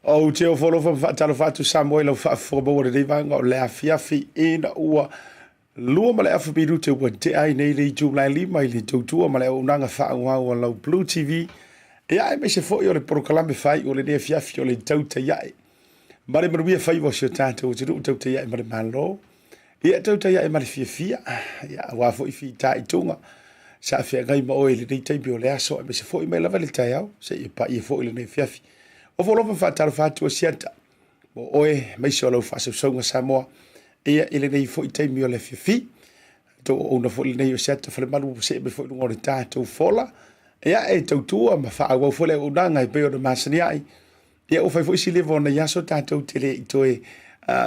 Ou te ofo alofa ma faatalofa atu Samoa i lau faafofoga maua i lenei vaega o le afiafi ina ua 2 ma le afa minute ua tea ai nei le itula e 5 i le tautua ma le auaunaga faaauau a lau Blue TV. Ia, aemaise foi o le polokalame fai o lenei afiafi o le Tautai Ae ma le Manuia faiva o si o tatou atunuu, tautai ae ma le Malo, ia tautai ae ma le fiafia, ia aua foi fitaituga sa feagai ma oe i lenei taimi o le aso, aemaise foi mai lava le taeao seia paia foi lenei afiafi. Ofo alofa ma faatalofa atu Asiata mo oe aemaise o lau faasausauga Samoa, ia i lenei foi taimi o le afiafi. Tou auauna foi lenei o Asiata Falemalu ua see mai foi i luga o le tatou fola, ia e tautua ma faaauau foi le auaunaga e pei ona masani ai. Ia ua fai foi si leva o nai aso tatou te le i toe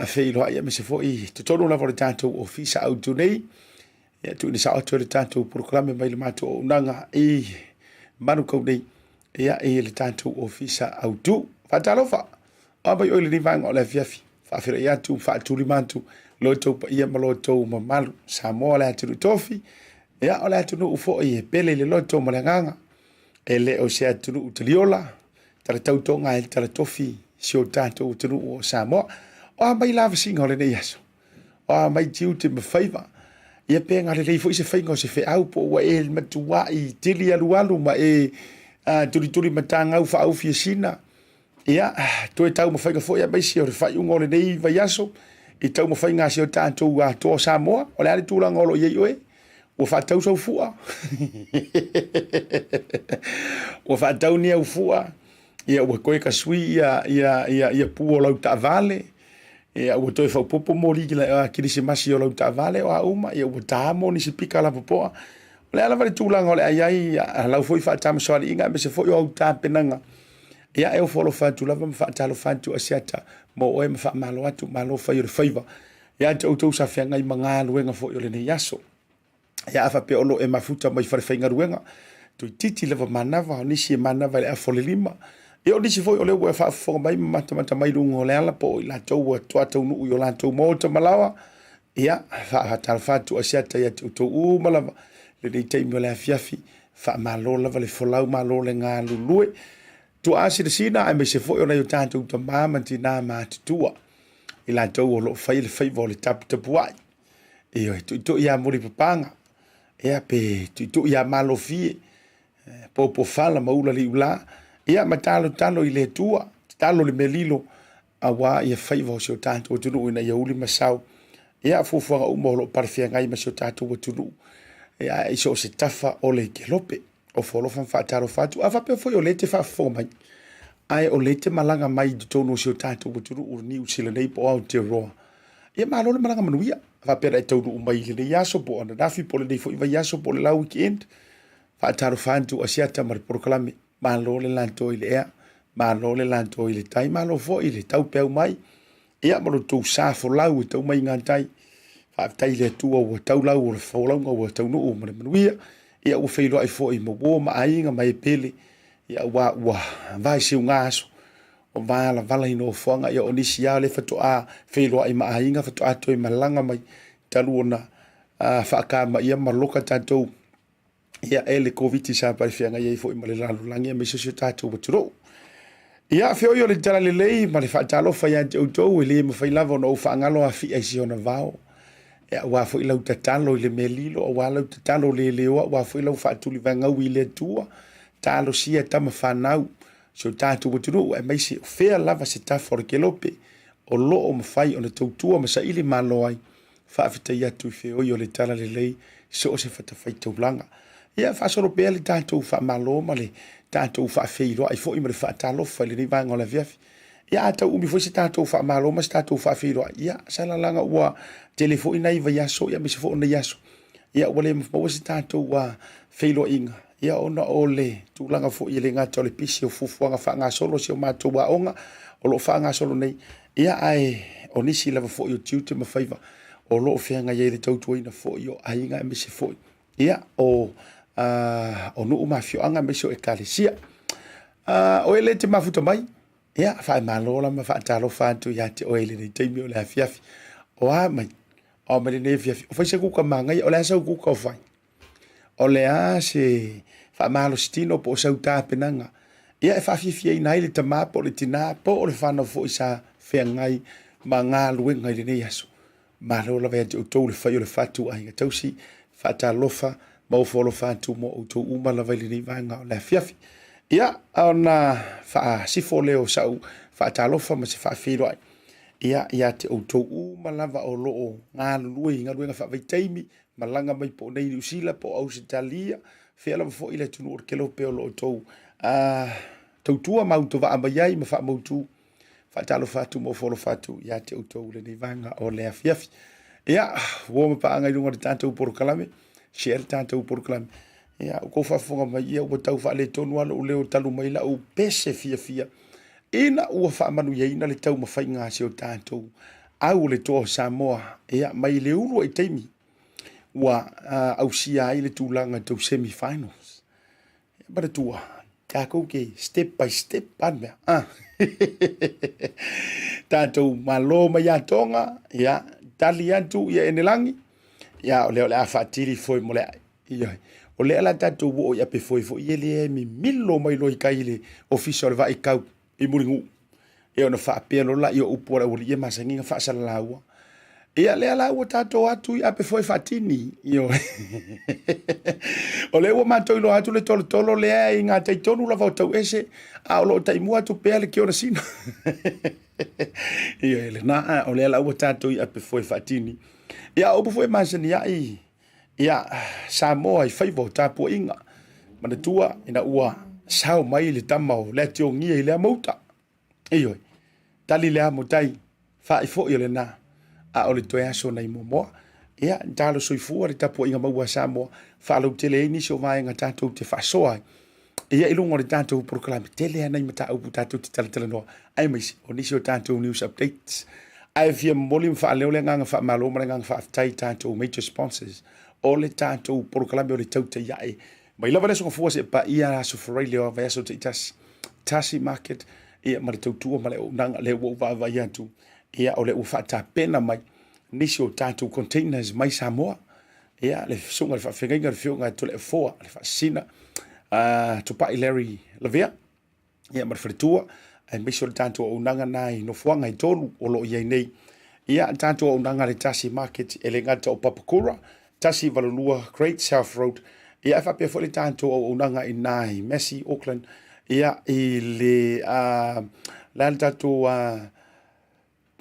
feiloai, aemaise foi totonu lava o le tatou ofisa autu nei. Ia tuuina sao atu ai le tatou polokalame mai le matou auaunaga i Manukau nei, ia i le tatou ofisa autu. Faatalofa, o mai oe i lenei vaega o le afiafi. Faafeiloai atu, faatulima atu lo outou paia ma lo outou mamalu. Samoa le atunuu tofi, ia o le atunuu foi e pele i le loto ma le agaga. E le o se atunuu taliola, talatau toga ai le talatofi si o tatou atunuu o Samoa. O a mai lavasiga o lenei aso? O a mai tiute ma faiva? Ia pe galelei foi se faiga o se feau po ua e matuai tili alualu ma e tulituli matagau faaufi e sina. Ia, toe taumafaiga foi aemaise o le faaiuga o lenei vaiaso i taumafaiga a si o tatou atoa o Samoa. O le a le tulaga o lo o i ai oe? Ua faatau sau fua? Ua faatau ni au fua? Ia ua toe kasui ia pu o lau taavale? Ia ua toe faaopoopo moli kerisimasi o lau taavale o a uma? Ia ua ta mo nisi pika lapopoa? O le a lava le tulaga o le a i ai lau foi faatamasoaliiga aemaise foi o au tapenaga. Ia e ofo alofa atu lava ma faatalofa atu Asiata mo oe ma faamalo atu, malo fai o le faiva. Ia te outou sa feagai ma galuega foi o lenei aso. Ia a faapea o lo o e mafuta mai falefaigaluega, toeitiiti lava manava, o nisi e manava i le afa o le 5. Ia o nisi foi o lea ua e faafofoga mai ma matamata mai i luga o le ala po o i latou ua toa taunuu i o latou maota ma laoa. Ia, faatalofa atu Asiata ia te outou uma lava lenei taimi o le afiafi. Faamalo lava le folau, malo le galulue. Tuaa sinasina aemaise foi o nai o tatou tama ma tinā matutua i latou o lo o fai le faiva o le taputapuai. Ioe, tuitui ia mulipapaga, ia pe tuitui ia malofie, poupofala ma ula liulā, ia ma talotalo i le Atua, tatalo le mea lilo aua ia faiva o si o tatou atunuu ina ia uli ma sau. Ia fuafuaga uma o lo o palefeagai ma si o tatou atunuu, ia i so o se tafa o le kelope. Ofo alofa ma faatalofa atu. A faapea foi o lea e te faafofoga mai, ae o lea e te malaga mai i totonu o si o tatou atunuu o Niu Sila nei po o Aotearoa, ia malo le malaga manuia. Faapea na e taunuu mai i lenei aso po o ananafi po o lenei foi vaiaso po o le la weekend, faatalofa atu Asiata ma le polokalame. Malo le latou i le ea, malo le latou i le tai, malo foi le taupeau mai, ia ma lo outou sa folau e tau mai i gatai. Faafetai i le Atua ua tau lau o le folauga ua taunuu ma le manuia, ia ua feiloai foi ma uo ma aiga ma e pele, ia aua ua vaeseuga aso o valavala i nofoaga, ia o nisi lava lea faatoa feiloai ma aiga faatoa toe malaga mai talu ona faakamaia ma loka tatou ia e le Koviti sa palefeagai ai foi ma le lalolagi aemaise o si o tatou atunuu. Ia, feoi o le talalelei ma le faatalofa ia te outou, e le mafai lava ona ou faagalo afia i si ona vao. Ia, aua foi lau tatalo i le mea lilo, aua lau tatalo leleoa, aua foi lau faatulivaegaui i le Atua, talosia tama fanau, si o tatou atunuu, aemaise o fea lava se tafa o le kelope o lo o mafai ona tautua ma saili malo ai. Faafetai atu i feoi o le talalelei i so o se fatafaitaulaga. Ia faasolo pea le tatou faamalo ma le tatou faafeiloai foi ma le faatalofa i lenei vaega o le afiafi. Ia a tau umi foi se tatou faamalo ma se tatou faafeiloai, ia salalaga ua tele foi nai vaiaso ia aemaise foi o nei aso. Ia ua le maua se tatou feiloaiga, ia ona o le tulaga foi e le gata o le pisi o fuafuaga faagasolo o si o matou aoga o lo o faagasolo nei. Ia ae o nisi lava foi o tiute ma faiva o lo o feagai ai le tautuaina foi o aiga aemaise foi ia o nuu ma afioaga aemaise o ekalesia. O e le te mafuta mai, ia faamalo la ma faatalofa atu ia te oe i lenei taimi o le afiafi. O a mai, o a mai lenei afiafi, o fai se kuka manaia, o le a sau kuka o fai? O le a se faamalositino po o sau tapenaga? Ia e faafiafiaina ai le tama po o le tinā po o le fanau foi sa feagai ma galuega i lenei aso. Malo lava ia te outou le fai o le fatu aiga tausi, faatalofa ma ofo alofa atu mo outou uma lava i lenei vaega o le afiafi. Ia, ona faasifo lea o sau faatalofa ma se faafeiloai ia ia te outou uma lava o lo o galulue i galuega faavaitaimi, malaga mai po o nei Niu Sila po o Ausetalia, fea lava foi le atunuu o le kelope o lo o outou tautua ma autovaa mai ai ma faamautu. Faatalofa atu ma ofo alofa atu ia te outou i lenei vaega o le afiafi. Ia, ua ma paaga i luga o le tatou polokalame, share le tatou polokalame. Ia, ua tou faafofoga mai, ia ua tau faaletonu lava lou leo talu mai lau pese fiafia ina ua faamanuiaina le taumafaiga a si o tatou au o le toa o Samoa, ia, mai le uluai taimi ua ausia ai le tulaga tau semi finals. Ia manatua, tatou ke step by step a le mea. Ah. Tatou malo mai ia Tonga, ia, tali atu ia Enelagi, ia, o lea o le a faatili foi mo le ai. Ioe. O lea la tatou oo i ape foi foi e le mimilo mai loa i tai i le ofisa o le vaai kau i Mulinuu. Ia ona faapea loa la ia upu a le aualii e masani ona faasalalaua. Ia lea la ua tatou atu i ape foi faatini. Ioe. O lea ua matou iloa atu le tolotolo lea i gatai tonu lava o Tauese, a o lo o taimua atu pea le Kiona Sina. Ioe, lena, o lea la ua tatou i ape foi faatini. Ia o upu foi e masani ai Ia, Samoa i faiva o tapuaiga, manatua ina ua sao mai le tama o Leatiogia i lea mauta. Ioe, tali le amo tai, faai foi o lena, a o le toe aso nai Moamoa. Ia, talo soifua le tapuaiga maua a Samoa, faalautele ai nisi o vaega tatou te faasoa ai. Ia i luga o le tatou polokalame, tele lava nai mataupu tatou te talatalanoa, aemaise o nisi o tatou news updates. Ae fia momoli ma faaleo le agaga faamalo ma le agaga faafetai i tatou major sponsors o le tatou polokalame o le Tautai Ae. Mai lava le Aso Gafua seia paia Aso Faraile o vaiaso taitasi, Tasi Market, ia ma le tautua ma le auaunaga lea ua ou vaavaai atu, ia o lea ua faatapena mai nisi o tatou containers mai Samoa. Ia, le susuga i le faafeagaiga, le afioga ia Toleafoa, le Faasisina, Tupai Larry Lavea, ia ma le faletua, aemaise o le tatou auaunaga na i nofoaga e tolu o lo o i ai nei. Ia, le tatou auaunaga le Tasi Market e le gata o Papakura, 182 Great South Road, ia, ae faapea foi le tatou auaunaga i ina i Massey, Auckland, ia, i le, le a le tatou,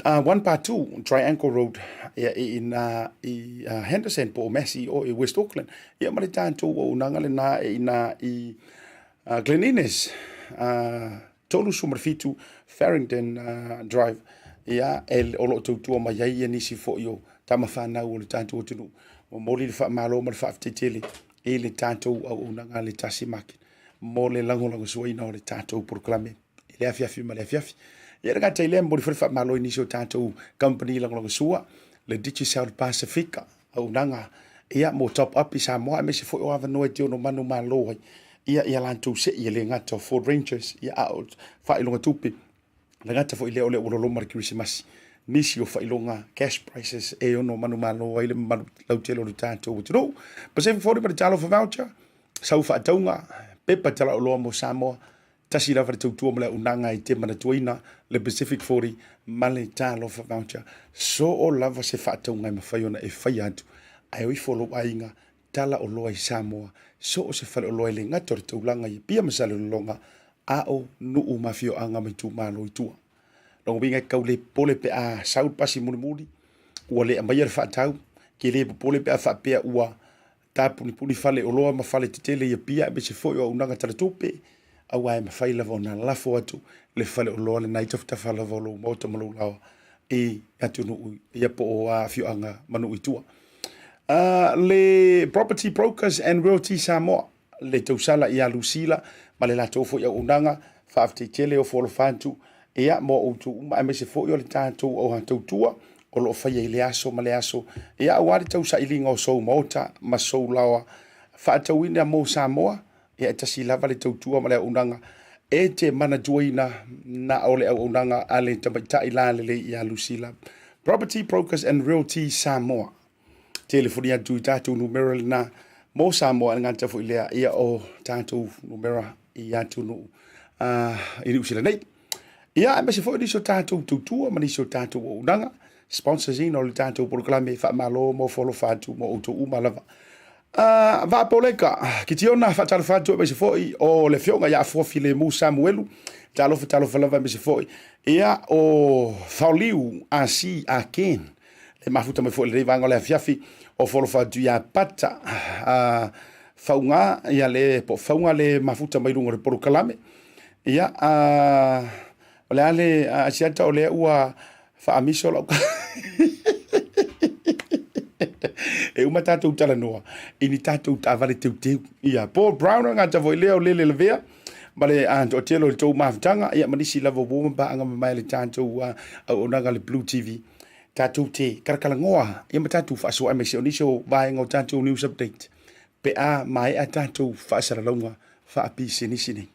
1 Part 2 Triangle Road ia i ina i Henderson po o Massey o i West Auckland. Ia ma le tatou auaunaga lena e ina i Glen Innes, 37 Farringdon Drive, ia e, o lo o tautua mai ai ia nisi foi o tama fanau o le tatou atunuu. Momoli le faamalo ma le faafetai tele i le tatou auaunaga le Tasi Market mo le lagolagosuaina o le tatou polokalame i le afiafi ma le afiafi. Ia le gata i lea, momoli foi le faamalo i nisi o tatou company lagolagosua, le Digicel Pasifika, auaunaga ia mo top up i Samoa, aemaise foi o avanoa e te ono manumalo ai ia ia latou sei e le gata o Ford Rangers, ia a o faailoga tupe. Le gata foi lea o lea ua loloma le Kerisimasi, nisi o faailoga cash prices e ono manumalo ai le mamalu lautele o le tatou atunuu. Pacific 40 ma le Talofa Voucher, sau faatauga, pepa talaoloa mo Samoa, Tasi lava le tautua ma le auaunaga e te manatuaina le Pacific 40 ma le Talofa Voucher. Soo lava se faatauga e mafai ona e faia atu, ae o ifo lou aiga tala oloa i Samoa, so o se faleoloa e le gata o le taulaga i Apia ma Salelologa, a o nuu ma afioaga ma itumalo i tua. Lona uiga e tau le popole pe a sau le pasi mulimuli ua le aumaia le faatau, ke le popole pe a faapea ua tapunipuni fale oloa ma fale tetele i Apia aemaise foi o auaunaga talatupe, aua e mafai lava ona lafo atu le fale oloa lena i tafatafa lava o lou maota ma lou laoa i atunuu ia po o afioaga ma nuu i tua. Le Property Brokers and Realty Samoa, le tausala ia Lusila ma le latou foi auaunaga, faafetai tele ofo alofa atu ia mo outou uma aemaise foi o le tatou auha tautua o lo o faia i le aso ma le aso, ia aua le tausailiga o sou maota ma sou laoa faatauina mo Samoa, ia e tasi lava le tautua ma le auaunaga e te manatuaina na o le auaunaga a le tamaitai lalelei ia Lusila. Property Brokers and Realty Samoa. Telefoni atu i tatou numera lena mo Samoa, e le gata foi lea ia o tatou numera i atunuu i Niu Sila nei. Ia, aemaise foi nisi o tatou tautua ma nisi o tatou auaunaga, sponsors ina o le tatou polokalame, faamalo mo folofa atu mo outou uma lava. Vaapoleka, Kitiona, faatalofa atu aemaise foi o le afioga ia Afoa Filemu Samuelu, talofa talofa lava aemaise foi ia o Faoliu AC Aken, le mafuta mai foi i lenei vaega o le afiafi, o folofa atu ia Pata Fauga, ia le po o Fauga le mafuta mai luga o le polokalame. Ia, o le a le Asiata o lea ua faamiso lau e uma tatou talanoa i ni tatou taavale teuteu. Ia, Paul Brown o gata foi lea o lele lavea ma le toatele o le tou mafutaga, ia ma nisi lava ua ma paaga mamae le tatou auaunaga le Blue TV. Tatou te kalakalanoa ia ma tatou faasoa aemaise o nisi o vaega o tatou news update pe a maea tatou faasalalauga faapisinisi nei.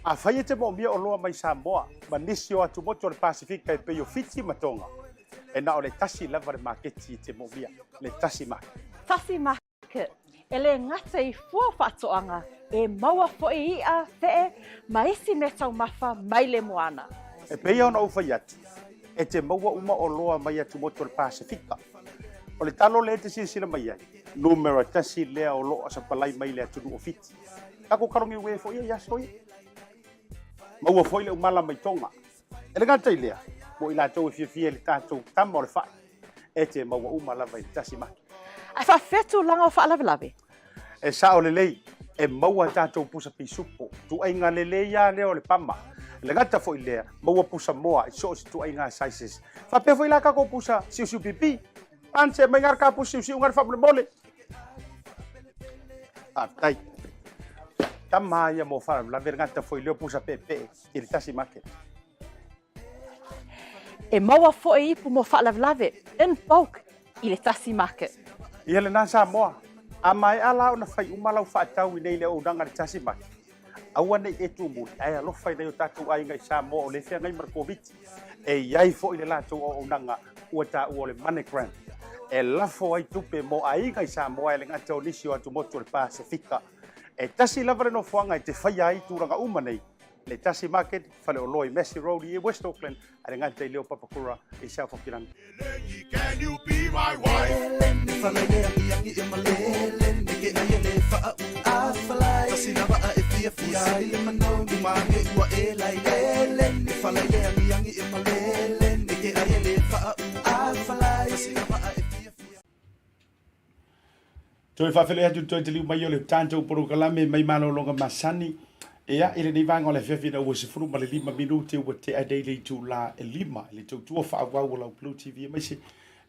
Afai e te moomia oloa mai Samoa ma nisi o atumotu o le Pasefika e pei o Fiti ma Tonga, e na o le tasi lava le maketi e te moomia, le Tasi Market. Tasi Market, e le gata i fua faatoaga, e maua foi i'a, fe'e, ma isi meataumafa mai le moana. E pei ona ou fai atu, e te maua uma oloa mai atumotu o le Pasefika. O le talo lea e te silasila mai ai, numera tasi lea o lo o sapalai mai le atunuu o Fiti. Tatou kalogiue foi ia i aso ia. Maua foi le umala mai Tonga. E le gata i lea, mo i latou e fiafia i le tatou tama o le fai, e te maua uma lava i le tasi maki. Ae faafefea tulaga o faalavelave? E sao lelei, e maua tatou pusa pisupo, tuaiga lelei lava lea o le pama. E le gata foi i lea, maua pusa moa i so o se tuaiga sizes. Faapea foi la tatou pusa siusiu pipi. Ance mai ngā ka pusa siusiu ngā faamolemole. Faafetai. Tama ia mo faalavelave le gata foi lea o pusa peepee i le tasi market. E maua foi ipu mo faalavelave in bulk i le tasi market. Ia lena Samoa, a maea la ona fai uma lau faatau i nei le auaunaga i le tasi market, aua nei e tumuli ae alofa i nai o tatou aiga i Samoa o lea e feagai ma le Koviti. E i ai foi le latou auaunaga ua taua o le MoneyGram e lafo ai tupe mo aiga i Samoa e le gata o nisi o atumotu o le Pasefika. E tasi lava le nofoaga e te faia ai tulaga uma nei, le Tasi Market, faleoloa i Massey Road i West Auckland, a le gata i lea o Papakura i South Hokiland. Toe faafeiloai atu toe taliu mai o le tatou polokalame mai malologa masani. Ia, i lenei vaega o le afiafi ina ua 15 minute ua tea nei le itula e 5 i le tautua faaauau o lau Blue TV aemaise.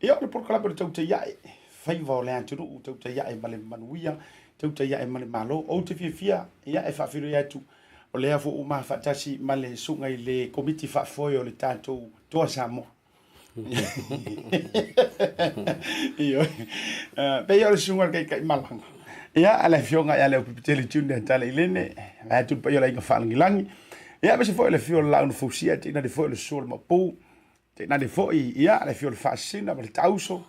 Ia, o le polokalame o le tautai ae, faiva o le atunuu, tautai ae ma le manuia, tautai ae ma le Malo. Ou te fiafia, ia, e faafeiloai atu o lea foi ua mafaatasi ma le susuga i le Komiti Faafoe o le tatou Toa Samoa. Ioe. Pei o le susuga i le Taitaimalaga. Ia, a le afioga ia Leaupipitele Junior Talailene, vae atu le paia o le Aiga Faalagilagi. Ia, aemaise foi o le afio o le Laau na Fausia, tainane foi o le susu o le Maopu, tainane foi, ia, le afio o le Faasisina ma le Taauso,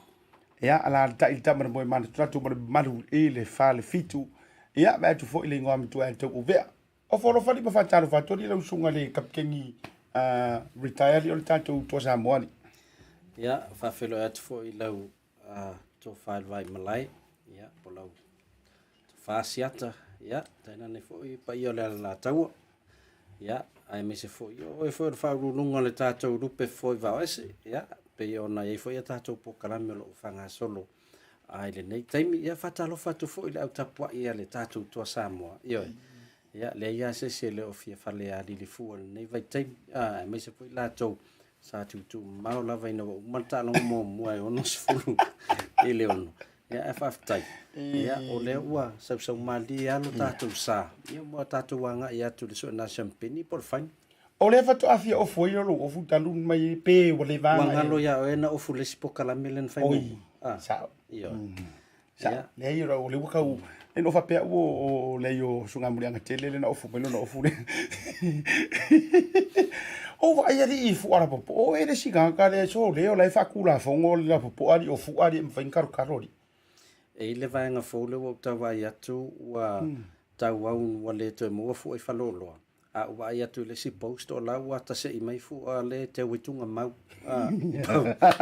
ia, alaalatai le tama na moemanatunatu ma le mamalu i le Falefitu. Ia, vae atu foi le igoa matua ia Tauauvea. Ofo alofa alii ma faatalofa atu alii lau susuga i le Kapiteni retired o le tatou Toa Samoa alii. Ia, faafeiloai atu foi i lau tofa i le Vaimalae, ia, po lau tofa Asiata, ia, tainane foi paia o le Alataua, ia, aemaise foi o oe foi o le faauluuluga o le tatou lupe foi vaoese, ia, pei ona i ai foi a tatou polokalame o lo o faagasolo i lenei taimi. Ia, faatalofa atu foi i le au tapuai a le tatou Toa Samoa, ioe. Ia, leai lava se isi e le o fia fale alilifua i lenei vaitaimi, aemaise foi latou sa tuutuu mamao lava ina ua uma le taaloga muamua e 60 i le 6. Ia, ae faafetai. Ia, o lea ua sausau malie lava lo tatou sa, ia, ua tatou agai atu i le suena siamupini po o le final. O lea faatoa fia ofu ai lou ofu talu mai pe ua leva Ua galo ia oe na ofu le isi polokalame lea na fai muamua. Ah, sao. Ioe. Sao. Yeah. Leai o lea ua kau e no faapea ua o leai o Sugamuliaga tele lea na ofu mai lona ofu lea. O vaai alii i fua lapopoa. O e le isi tagata lea so lea o la e faatulafono le lapopoa alii o fua alii e mafai ona kalokalo alii. E i le vaega fou lea ua ou tau vaai atu ua tauau ua le toe maua fua i Faleoloa, a ou vaai atu i le isi post o la ua tasei mai fua le teu i Tugamau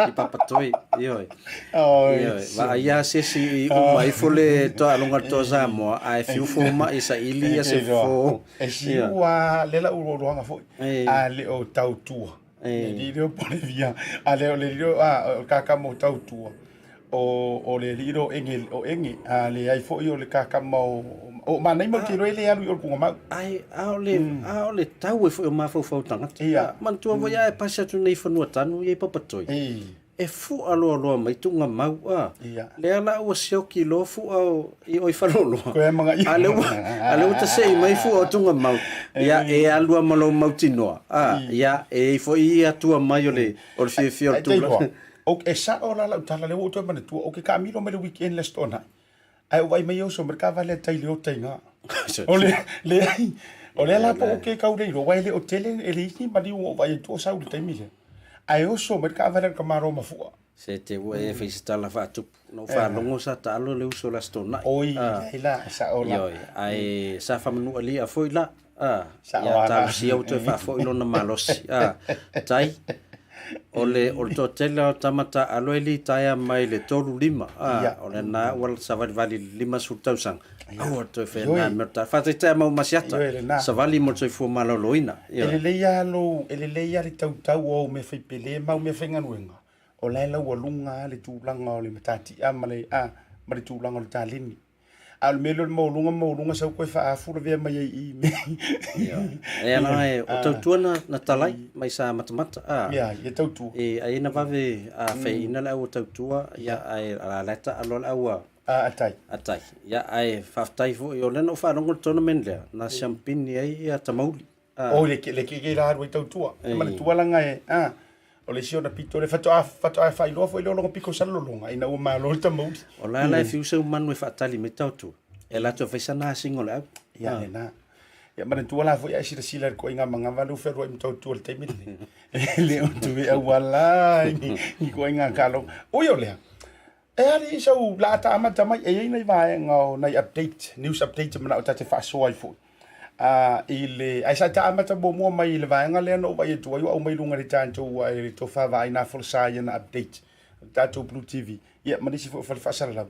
i Papatoi, ioe. Ioe, vaai lava se isi i uma ifo le toaloga o le Toa Samoa ae fiu fomai e saili ia se fofo. E siu lava lea la uruuruaga foi, a le o tautua. Le alii lea o Bolivia, a le o le alii lea o kakama o tautua, o le alii lea o Ege, o Ege, a leai foi o le kakama o, o manaia ma ou te iloa e le alu i o i le Tugamau. Ae a o le, a o le tau e foi o mafaufau o tagata. Ia. Manatua foi a e pasi atu nei i Fanuatanu ia i Papatoi. E fua loaloa mai Tugamau a. Ia. Lea la ua sioki loa fua o i o i Faleoloa. Koe magaia. A lea ua, a lea ua tasei mai fua o Tugamau. Ia e alu lava ma lou mautinoa. A, ia e i ai foi ia atua mai o le o le fiafia o le tulaga. E sao la lau tala lea ua ou toe manatua, ou te taamilo mai le weekend le Aso Toonai, ae ou vaai mai e oso mai le taavale a tai i le ota i ina. O le, leai, o lea la po o ke kau le iloa, aua e le o tele, e leai ni maliu ua ou vaai atu o sau i le taimi lea. Ae oso mai le taavale a le tamaloa mafua. Se te ua e fai se tala faatupu. Na ou faalogo sa taalo le uso i le Aso Toonai. Oi, leai la, e sao la. Ioe, ae sa faamanualia foi la. Sao Ia lava la. talosia ua toe faafoi lona malosi. Tai, o le, o le toatele o tama taalo e litaea mai le 35. Ia. O lena ua savalivali i le 50 tausaga. Aua le toe faia Ioe. lena mea o le Faataitai a mau masiata. Ioe, lena. Savali mo le soifua maloloina. E Ioe. lelei lava lou, e lelei lava le tautau o au mea fai pele ma au mea faigaluega, o la e laualuga lava le tulaga o le matatia ma le, a, ma le tulaga o le taleni. A o le mea lea o le maualuga maualuga sau koe faaafu lavea mai ai i i mea. Ia, leaga e, o tautua na, na talai mai sa matamata. A, Ia, ia tautua. E, ai na vave a faiaina le au o tautua, ia, ae a la e taalo le au a, A, a tai. A tai. Ia, ae faafetai foi, o lea na ou faalogo i le tournament lea, na siampini ai ia Tamauli. A. Oi, le, le keke la alu ai tautua. E manatua langa e, a, o le isi ona pito le faatoa, faatoa faailoa foi lea o lona pito salolologa ina ua malo le Tamauli. O la la e fiu seu manu e faatali mai tautua, e alu atu e fai sana asiga o le au. Ia, lena. Ia, manatua la foi a e silasila i le ituaiga manava lea ua fealuai ma tautua i le taimi lenei. E le o toe auala i ni ituaiga taaloga. Ui o lea, E alii sau laata amata mai, e i ai nai vaega o nai update, news update e manao ta te faasoa ai foi. A, i le, ae sa ta amata muamua mai i le vaega lea na ou vaai atu ai ua aumai i luga i le tatou, i le tofa vaai na folasa i ana update, le tatou Blue TV, ia ma nisi foi o fale faasalalau.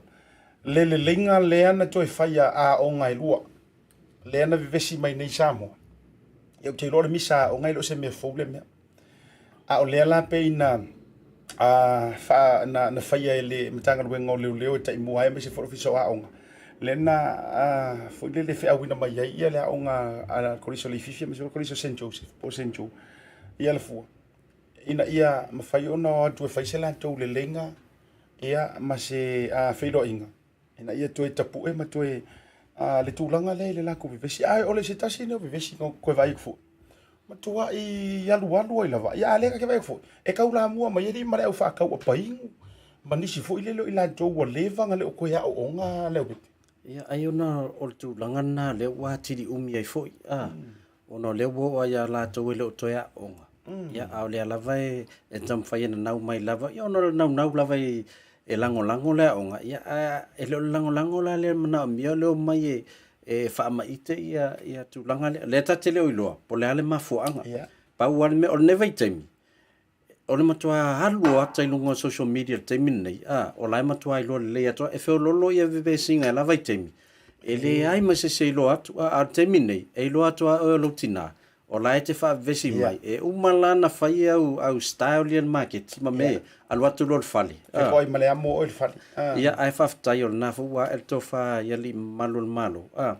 Le leleiga lea na toe fai a aoga e lua, lea na vevesi mai nei Samoa. Ia ou te iloa o le misa aoga e le o se mea fou lea mea. A o lea la pei na faa, na, na faia e le Matagaluega o Leoleo e taimua ai aemaise foi le Ofisa o Aoga, lea na foi lele feauina mai ai ia le aoga a le Kolisi o Leififi aemaise foi le Kolisi o Saint Joseph po o Saint Joe i Alafua, ina ia mafai ona o atu e fai se latou leleiga ia ma se feiloaiga ina ia toe tapue ma toe le tulaga lea i le latou vevesi. Ae o le se tasi lenei o vevesi na toe vaai atu foi, matuai alualu ai lava. Ia a lea ta te vaai atu foi, e taulamua mai alii ma le au faatau apainu ma nisi foi lele o i latou ua leva ona le o toe aooga le aupepe. Ia, ai ona o le tulaga lena lea ua atili umi ai foi, a. Ona o lea ua oo lava ia latou e le o toe aooga, ia, a o lea lava e taumafai e nanau mai lava, ia ona o le naunau lava e lagolago le aoga, ia, ae e le o le lagolago la lea e manaomia o le omai e faamaite ia tulaga lea. O lea ta te le o iloa po o le a le mafuaaga. Pau lava le mea, o lenei vaitaimi, o le matua alu o ata i luga o social media i le taimi lenei, a, o la e matua iloa lelei atu lava. E feoloolo ia vevesiga i la vaitaimi, e leai ma se isi e iloa atu, a, a o le taimi lenei, e iloa atu lava oe o lou tina, o la e te faavevesi mai. E uma la ona fai au, au style ia i le maketi ma mea ia, alu atu loa i le fale. E toai ma le amo oe i le fale. Ia, ae faafetai o lena foi ua ae le tofa i alii mamalu o le Malo, a,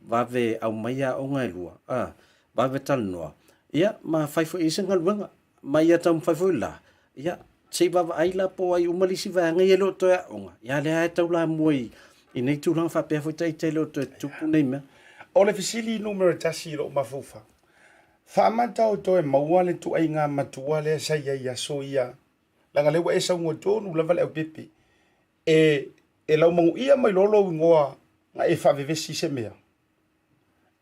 vave aumai aoga e lua, a, vave talanoa, ia, ma fai foi i ai se galuega. Ma ia taumafai foi la, ia, se i vaavaai la po o ai uma le isi vaega ia e le o toe aoga, ia lea e taulamua i, i nei tulaga faapea foi ita e le o toe tupu nei mea. O le fesili numera tasi i lou mafaufau, faamata o toe maua le tuaiga matua lea sa i ai i aso ia, leaga lea ua e saunoa tonu lava le aupepe, e, e laumanuia mai loa lou igoa na e faavevesi i se mea,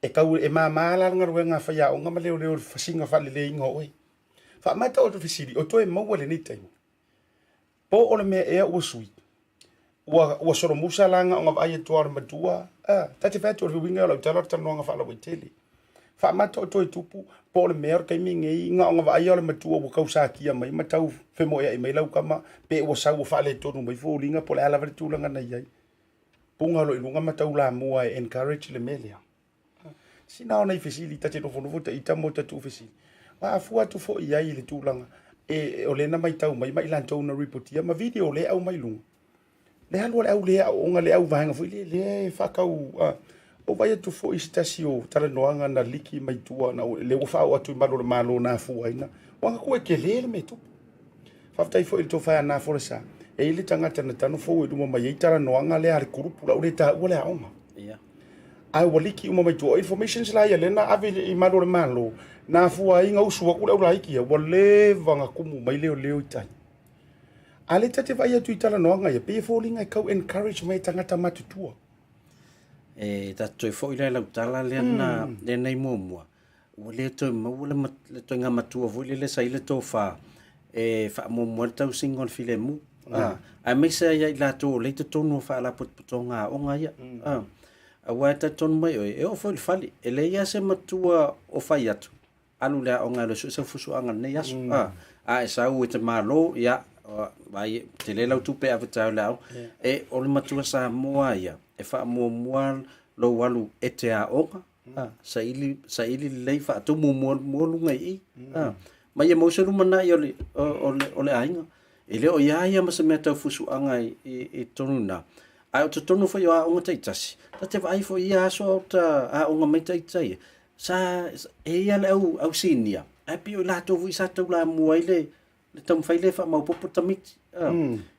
E tau e mama la le galuega a faiaoga ma leoleo i le fasiga faaleleiga o oe. Faamata o le fesili, o toe maua i lenei taimi, po o le mea ea ua sui? Ua, ua solomusa la gaoga vaai atu lava o le matua, a, ta te fai atu o le uiga o lau tala o le talanoaga faalauaitele. Faamata o toe tupu, po o le mea o le taimi lenei, gaoga vaaia o le matua ua tau satia mai ma tau femoeai mai lau tama, pe ua sau ua faaletonu mai foliga po o le a lava le tulaga na i ai. Puga loa i luga ma tau lamua e encourage le mea lea. Sina ona i fesili, ta te nofonofo ta ita mo ta tuufesili. Wa afua atu foi i ai i le tulaga e, o lea na maitau mai ma i latou na ripotia ma video lea e aumai luga. Le alu a le au le aooga le au vaega foi lea lea e faatau a ou vaai atu foi i se tasi o talanoaga na liki mai tua na lea ua faaoo atu i malu o le Malo na afua ai na ua atu e tele le mea e tupu. Faafetai foi i le tofa ia Na Folasa e i ai le tagata na tano fou i luma mai ai talanoaga lea a le kulupu lau le taua le aoga. Ae ua liki uma mai tua. O informations la ia lea na ave i malu o le Malo na afua ai na usu atu le au laiti ia ua leva na tumu mai leoleo i tai. A lea ta te vaai atu i talanoaga ia, pei e foliga e tau encourage mai e tagata matutua. E ta te toe foi la i lau tala lea na lea na i muamua, ua le toe maua le, le toega matua foi lele sa i le tofa e faamuamua ai le tausiga o le filemu. Mm. Aemaise ai ia i latou o lea i totonu o faalapotopotoga aoga ia. Mm. Aua e talitonu mai oe, e oo foi i le fale, e leai lava se matua o fai atu, alu i le aoga e alu e sue sau fusuaga i lenei aso. A e sau e te malo, ia, vaai, tele lau tupe e ave taeao i le aoga. E, o le matua Samoa ia, e faamuamua lou alu e te aoga, saili, saili lelei, faatumu mua luga i i. Ma ia maua se lumanai o le, o le, o le aiga. E le o ia ia ma se mea tau fusuaga i, i, i totonu i ina. Ae o totonu foi o aoga taitasi, ta te vaai foi i ia aso a o ta aoga mai ita ia, sa e ia le au au sinia ae pei o i latou foi sa taulamua ai le le taumafai lea e faamaopoopo tamaiti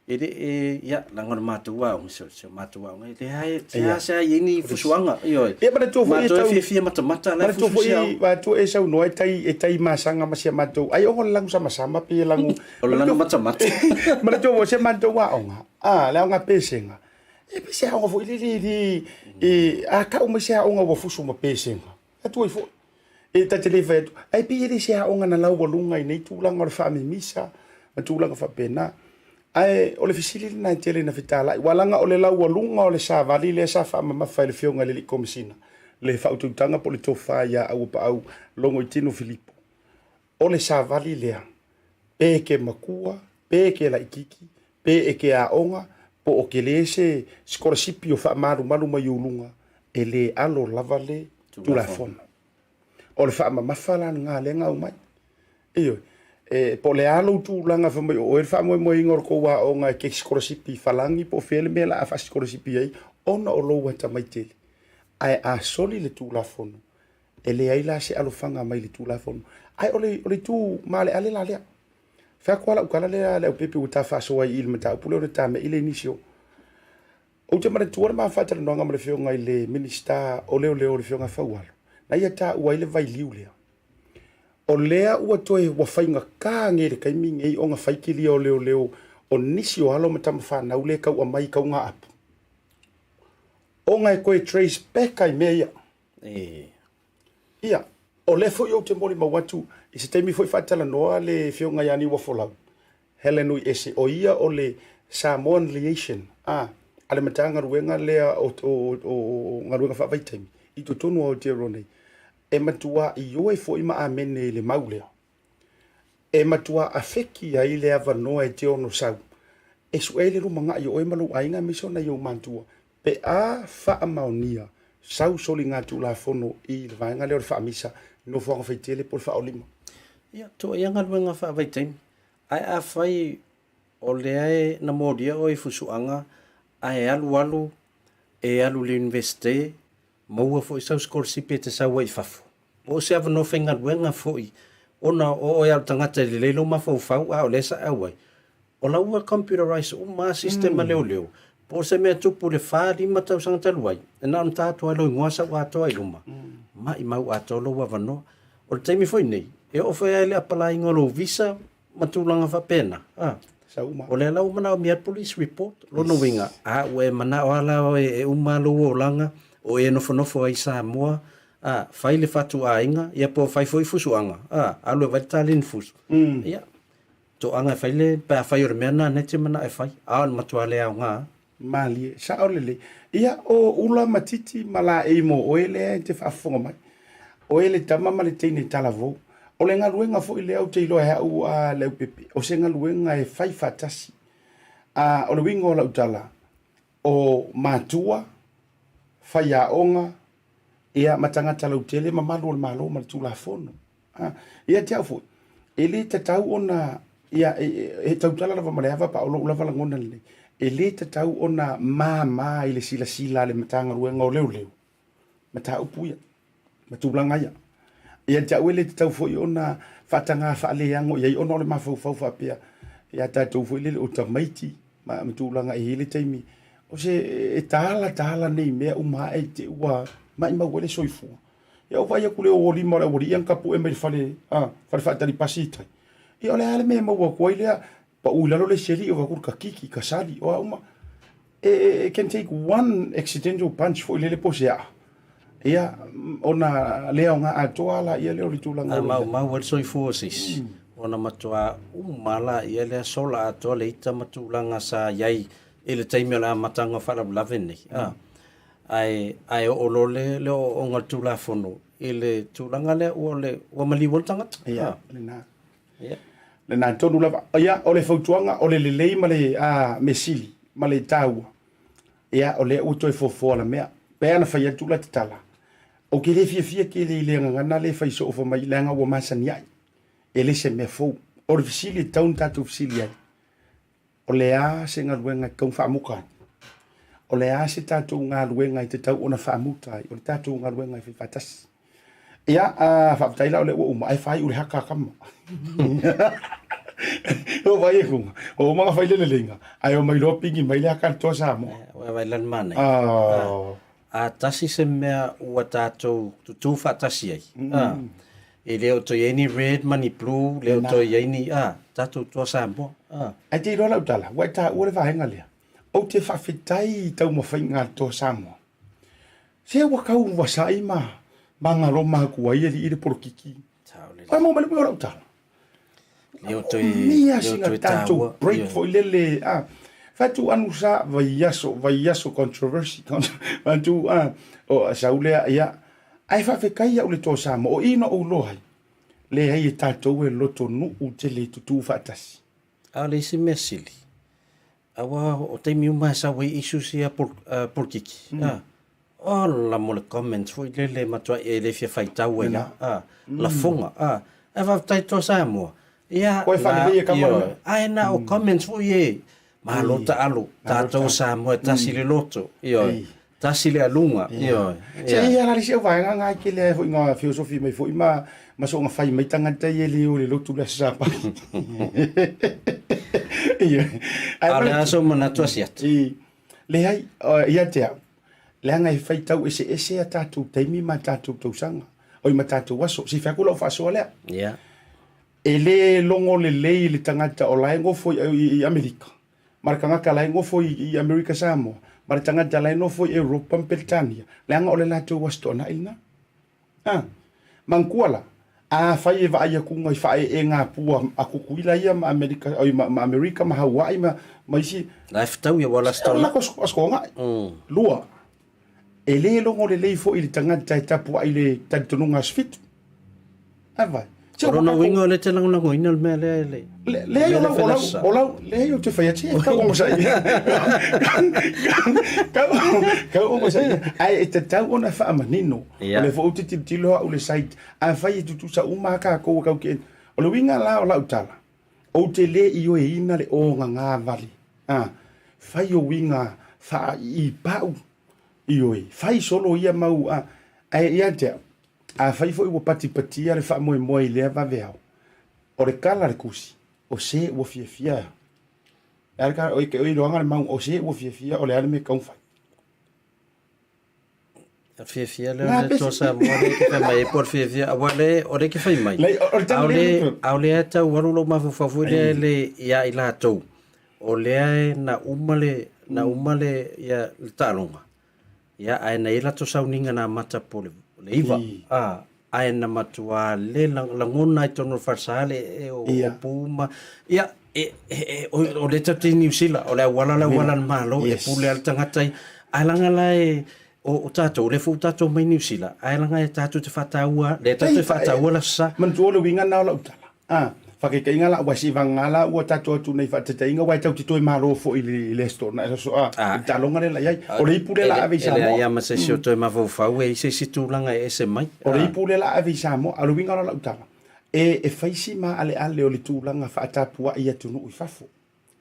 e le e ia leaga o le matou aoga si o matou aoga e leai se a se a i ai ni fusuaga ioe. Ia manatua foi matou e fiafia matamata la e fusu si aoga. Manatua foi e saunoa e tai e tai masaga ma si a matou ai o le lagu samasama pe lagu o le lagu matamata. Manatua foi si a matou aoga a le aoga pesega e pei se aoga foi lele e e a tau mai se aoga ua fusu ma pesega atu ai foi e ta te le fai atu ae pei e le se aoga na laualuga i nei tulaga o le faamimisa ma tulaga faapena. Ae o le fesili lena e tele ina fetalai, ua laga o le laualuga o le savali lea sa faamamafa e le Afioga i le Alii Komesina le faautautaga po o le tofa ia Auapaau Logoitino Filipo. O le savali lea, pe e ke makua, pe e ke laititi, pe e ke aoga, po o tele se sikolasipi o faamalumalu mai ou luga, e le alo lava le Tulafono. O le faamamafa la lena lea na aumai. Ioe. E, po o le a lou tulaga fai mai o oe le faamoemoeina o le tou aoga e te sikolasipi i Falani po o fea le mea o le a faasikolasipi ai ona o lou atamai tele. Ae a soli le Tulafono, E leai la se alofaga mai le Tulafono. Ae o le, o le itu maaleale la lea. Fai atu lava lau tala lea a Leaupepe ua ta faasoa ai i le mataupu lea ona ta me'i lea i nisi o. Ou te manatua le ma faatalanoaga ma le Afioga i le Minisita o Leoleo le Afioga Faualo, na ia taua ai le vailiu lea. O lea ua toe ua faigata nei i le taimi nei ona fai kilia o leoleo o nisi o alo ma tama fanau lea e tau aumai i taugaapu, ona e toe trace back ai mea ia. Ia, o lea foi ou te molimau atu i se taimi foi faatalanoa le Afioga ia Niuafolau, Helen Uiese, o ia o le Samoan Liaison a, a le Matagaluega lea o, o, o, o Galuega Faavaitaimi i totonu o Aotearoa nei. E matua ioe foi ma amene i le mau lea. E matua afeki ai le avanoa e te ono sau e suʻe ai le lumanai o oe ma lou aiga aemaise o nai ou matua pe a faamaonia sau soligatulafono i le vaega lea o le faamisa nofoaga faitele po o le faaolima. Ia, tua ia galuega faavaitaimi. Ae afai o lea e na molia oe i fusuaga ae alualu e alu i le Universite, maua foi sau sikolasipi e te sau ai i fafo, Po o se avanoa faigaluega foi ona o oe a o le tagata e lelei lou mafaufau a o lea sa e auai, o la ua computerize uma lava system a leoleo, po o se mea tupu i le fa, lima tausaga talu ai, e na ona ta atu lava i lou igoa sau atoa i luma, maimau atoa lou avanoa. O le taimi foi nei, e oo foi lava i le apalaiga o lou visa ma tulaga faapena, a. O lea la ua manaomia le police report, lona uiga, a ua e manao lava la oe e uma lou olaga o e nofonofo ai i Samoa, a, fai le fatu aiga, ia po o fai foi fusuaga, a, alu e vai le taleni fusu, ia, toaga e fai le, pe afai o le mea lena e te manao e fai, a o le matua le aoga. Malie, sao lelei. Ia, o ula ma titi ma laei mo oe lea e te faafofoga mai. Oe le tama ma le teine talavou. O le galuega foi lea ou te iloa e au a Leaupepe, o se galuega e fai faatasi. A, o le uiga o lau tala, o matua, faiaoga, ia ma tagata lautele ma malu o le Malo ma le Tulafono. A, ia te au foi, e le tatau ona, ia, e, e tautala lava ma le ava pa o lou lava lagona lenei, e le tatau ona māmā i le silasila a le Matagaluega o Leoleo, mataupu ia, ma tulaga ia. Ia te au e le tatau foi ona faataga faaleago i ai ona o le mafaufau faapea ia tatou foi lele o tamaiti ma, ma tulaga e i ai le taimi o se e tala tala nei mea uma ae te ua maimau ai le soifua. Ia ou vaai atu le o lima o le aualii ia na tapue mai le fale, a, fale faatali pasi i tai. Ia o le a le mea e maua atu ai lea, pau i lalo le isi alii, o vaai atu le kakiki, kasali, o a uma. E, e, can take one accidental punch foi lele po o se aa. Ia, ona le aoga atoa la ia lea o le tulaga. A maumau ai le soifua o se isi, ona matua uma la ia lea sola atoa le ita ma tulaga sa i ai i le taimi o le amataga o faalavelave nei. A, ae, ae oo loa le, le ooooga o le Tulafono i le tulaga lea ua, le, ua maliu ai le tagata. Ia, lena. Ia. Lena tonu lava. Ia, o le fautuaga, o le lelei ma le a, mea sili, ma le taua. Ia, o lea ua toe foafoa la mea. Pe ana fai atu la te tala. Ou te le fiafia tele i le gagana lea e fai soo fai mai, leaga ua masani ai. E le se mea fou. O le fesili e tatau ona tatou fesili ai. O le a se galuega e tatau ona faamuta ai? O le a se tatou galuega e tatau ona faamuta ai? O le tatou galuega e fai faatasi. Ia, uh, faafetai la o lea ua uma, ae faaiu le haka a kama. O vai e kunga, o uma fai le leleiga, ae o mai loa pingi mai le haka le toa Samoa. Ua vai lan mana. Oh. A tasi se mea ua tātou tutū faatasi ai. Mm. E le o toe i ai ni red ma ni blue, le o toe i ai ni, a, tātou toa Samoa. A. Ae te iloa lau tala, ua e taua le vaega lea. Ou te faafetai i taumafaiga a le toa Samoa. Se ua kau vasaʻi ma magaloma atu ai alii le polokiki. Ua maua mai le uiga o lau tala. Leo toe, Mia leo sina toe tatou taua. break Ioe. foi lele a. Fatu anu sa vaiaso, vaiaso controversy. Fatu a o sau lea ia. Ae faafetai ia'u le toa Samoa o i na ou iloa ai. Leai e tatou e loto nuu tele tutū faatasi. A o le isi mea sili, Aua o taimi uma e sau ai issues ia polokiki. Mm. Ola mo le comments foi lele matua e le fia faitau ai a lafoga a. Ae faafetai toa Samoa. Ia Koe whanelei e kama na. Ae na o comments foi e malo taalo tatou Samoa e tasi le loto. Ioe. Tasi le aluga, ioe. Se i ala le vaega nga ke le foi nga filosofi mai foi ma ma so nga fai mai tangata i le o le lotu le sapa. Ia. A le aso manatu asiata. I leai ia te au. Leaga e faitau eseese a tatou taimi ma tatou tausaga. Oi ma tatou aso. Se i fai atu lau faasoa lea. Ia. E le logo lelei le tagata o la e nofo i Amerika. Ma le tagata la e nofo i Amerika Samoa, ma le tagata la e nofo i Europa ma Peretania, leaga o le latou Aso Toonai lena. A, manatua la, afai e vaai atu i faaeeega pua a Tutuila ia ma Amerika, oi, ma, ma Amerika ma Hawaii ma, ma isi. La e fetau ia ua le Aso Toonai. Lako Aso Toonai. Lua, E le logo lelei foi i le tagata e tapuai i le talitonuga aso fitu. Ae vai. Se o lona uiga o lea e te lagolagoina le mea lea e le... Leai, o lau, o lau, o lau, leai ou te fai atu, e kau onosai. Kau, kau onosai. Ae e tatau ona faamanino. O lea foi ou te tilotilo au i le site. Afai e tutusa uma lava tatou e kau ke... O le uiga la o lau tala, ou te le ioeina le ogagavale. A, fai o uiga faaiipau. Ioe, fai solo ia mau a, ae ia te au, afai foi ua patipatia le faamoemoe i lea vaveao, o le tala a le tusi, o se ua fiafia e a le tala, oi, oi iloaga le mau, o se ua fiafia, o le a le mea e tatau ona fai. A fiafia lea o le Toa Samoa lea e te fai mai ai po o le fiafia, aua le, o lea e te fai mai. Lei, o le tala lea. A o lea e tau alu lou mafaufau foi lea le, ia i latou, O lea e na uma le, na uma le, ia, le taaloga, ia, ae na i ai latou sauniga na amata po le, le iva, a, ae na matua le lagona ai totonu o le falesa le ee o, o pu ma, ia, E, e, e, o, o lea tatou te i Niu Sila, o le auala le auala a le Malo, e pule lava le tagata i, ae leaga la e, o, o tatou, o lea foi ua tatou omai i Niu Sila, ae leaga e tatou te faataua, lea tatou te faataua le Aso Sa. Manatua o le uiga lena o lau tala. A, faataitaiga la, aua seivagana la ua tatou atu nei faataitaiga aua e tatou te toe malo foi i le, i le Aso Toonai, le aso, a, i le taaloga lea la i ai. O le ipu lea la ave i Samoa. E leai lava ma se isi o toe mafaufau e i ai se isi tulaga e ese mai. O le ipu lea la ave i Samoa, a o le uiga la o lau tala, e, e fai si maaleale o le tulaga faatapuai i atunuu i fafo,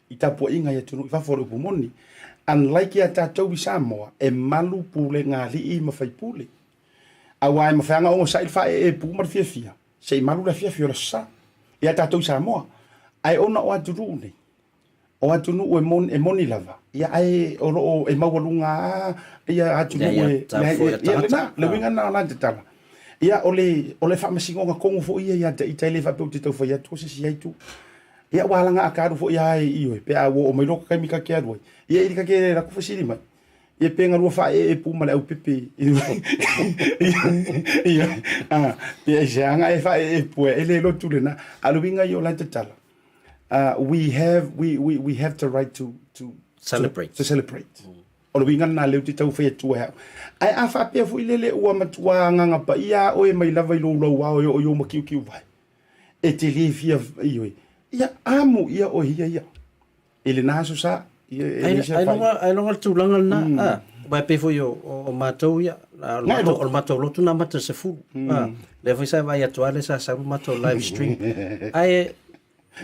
i tapuaiga i atunuu i fafo o le upu moni. Unlike ia tatou i Samoa, e malu pulega alii ma faipule. Aua e mafai lava ona onosai le faaeepu ma le fiafia, se i malu le afiafi o le Aso Sa ia tatou i Samoa. Ae ona o atunuu nei, o atunuu e moni, e moni lava, ia ae o lo o e maualuga lava ia atunuu e, ia lena, le uiga lena o la tatala. Ia o le, o le faamasinoga tonu foi ia ia te ita, e le faapea ou te tau fai atu o se isi ai itu. Ia ua alaga a ka alu foi lava i oe, pe a ua oo mai loa ka taimi ta te alu ai. Ia i ta te alu atu fesili mai, Ia pe galua faaee pū ma le aupepe ia a pe aisea aga e faaee pū e le lotu lena. A o le uiga ia o la e tatala, we have, we, we, we have the right to, to celebrate. To, to celebrate. O le uiga lena lea ou te tau fai atu ai au. Ae a faapea foi lele ua matua agaga paia a oe mai lava i lou lauao e oo i ou makiukiu vae, e te le fia ioe, ia amu ia oe ia ia. I lena aso sa, ia e leai se afaina. Ailoga le tulaga lena, a, aua e pei foi o, o, o matou ia, o le matou, o le matou lotu na amata i le 10, a, lea foi sa e vaai atu lava lea sa sau le matou live stream. Ae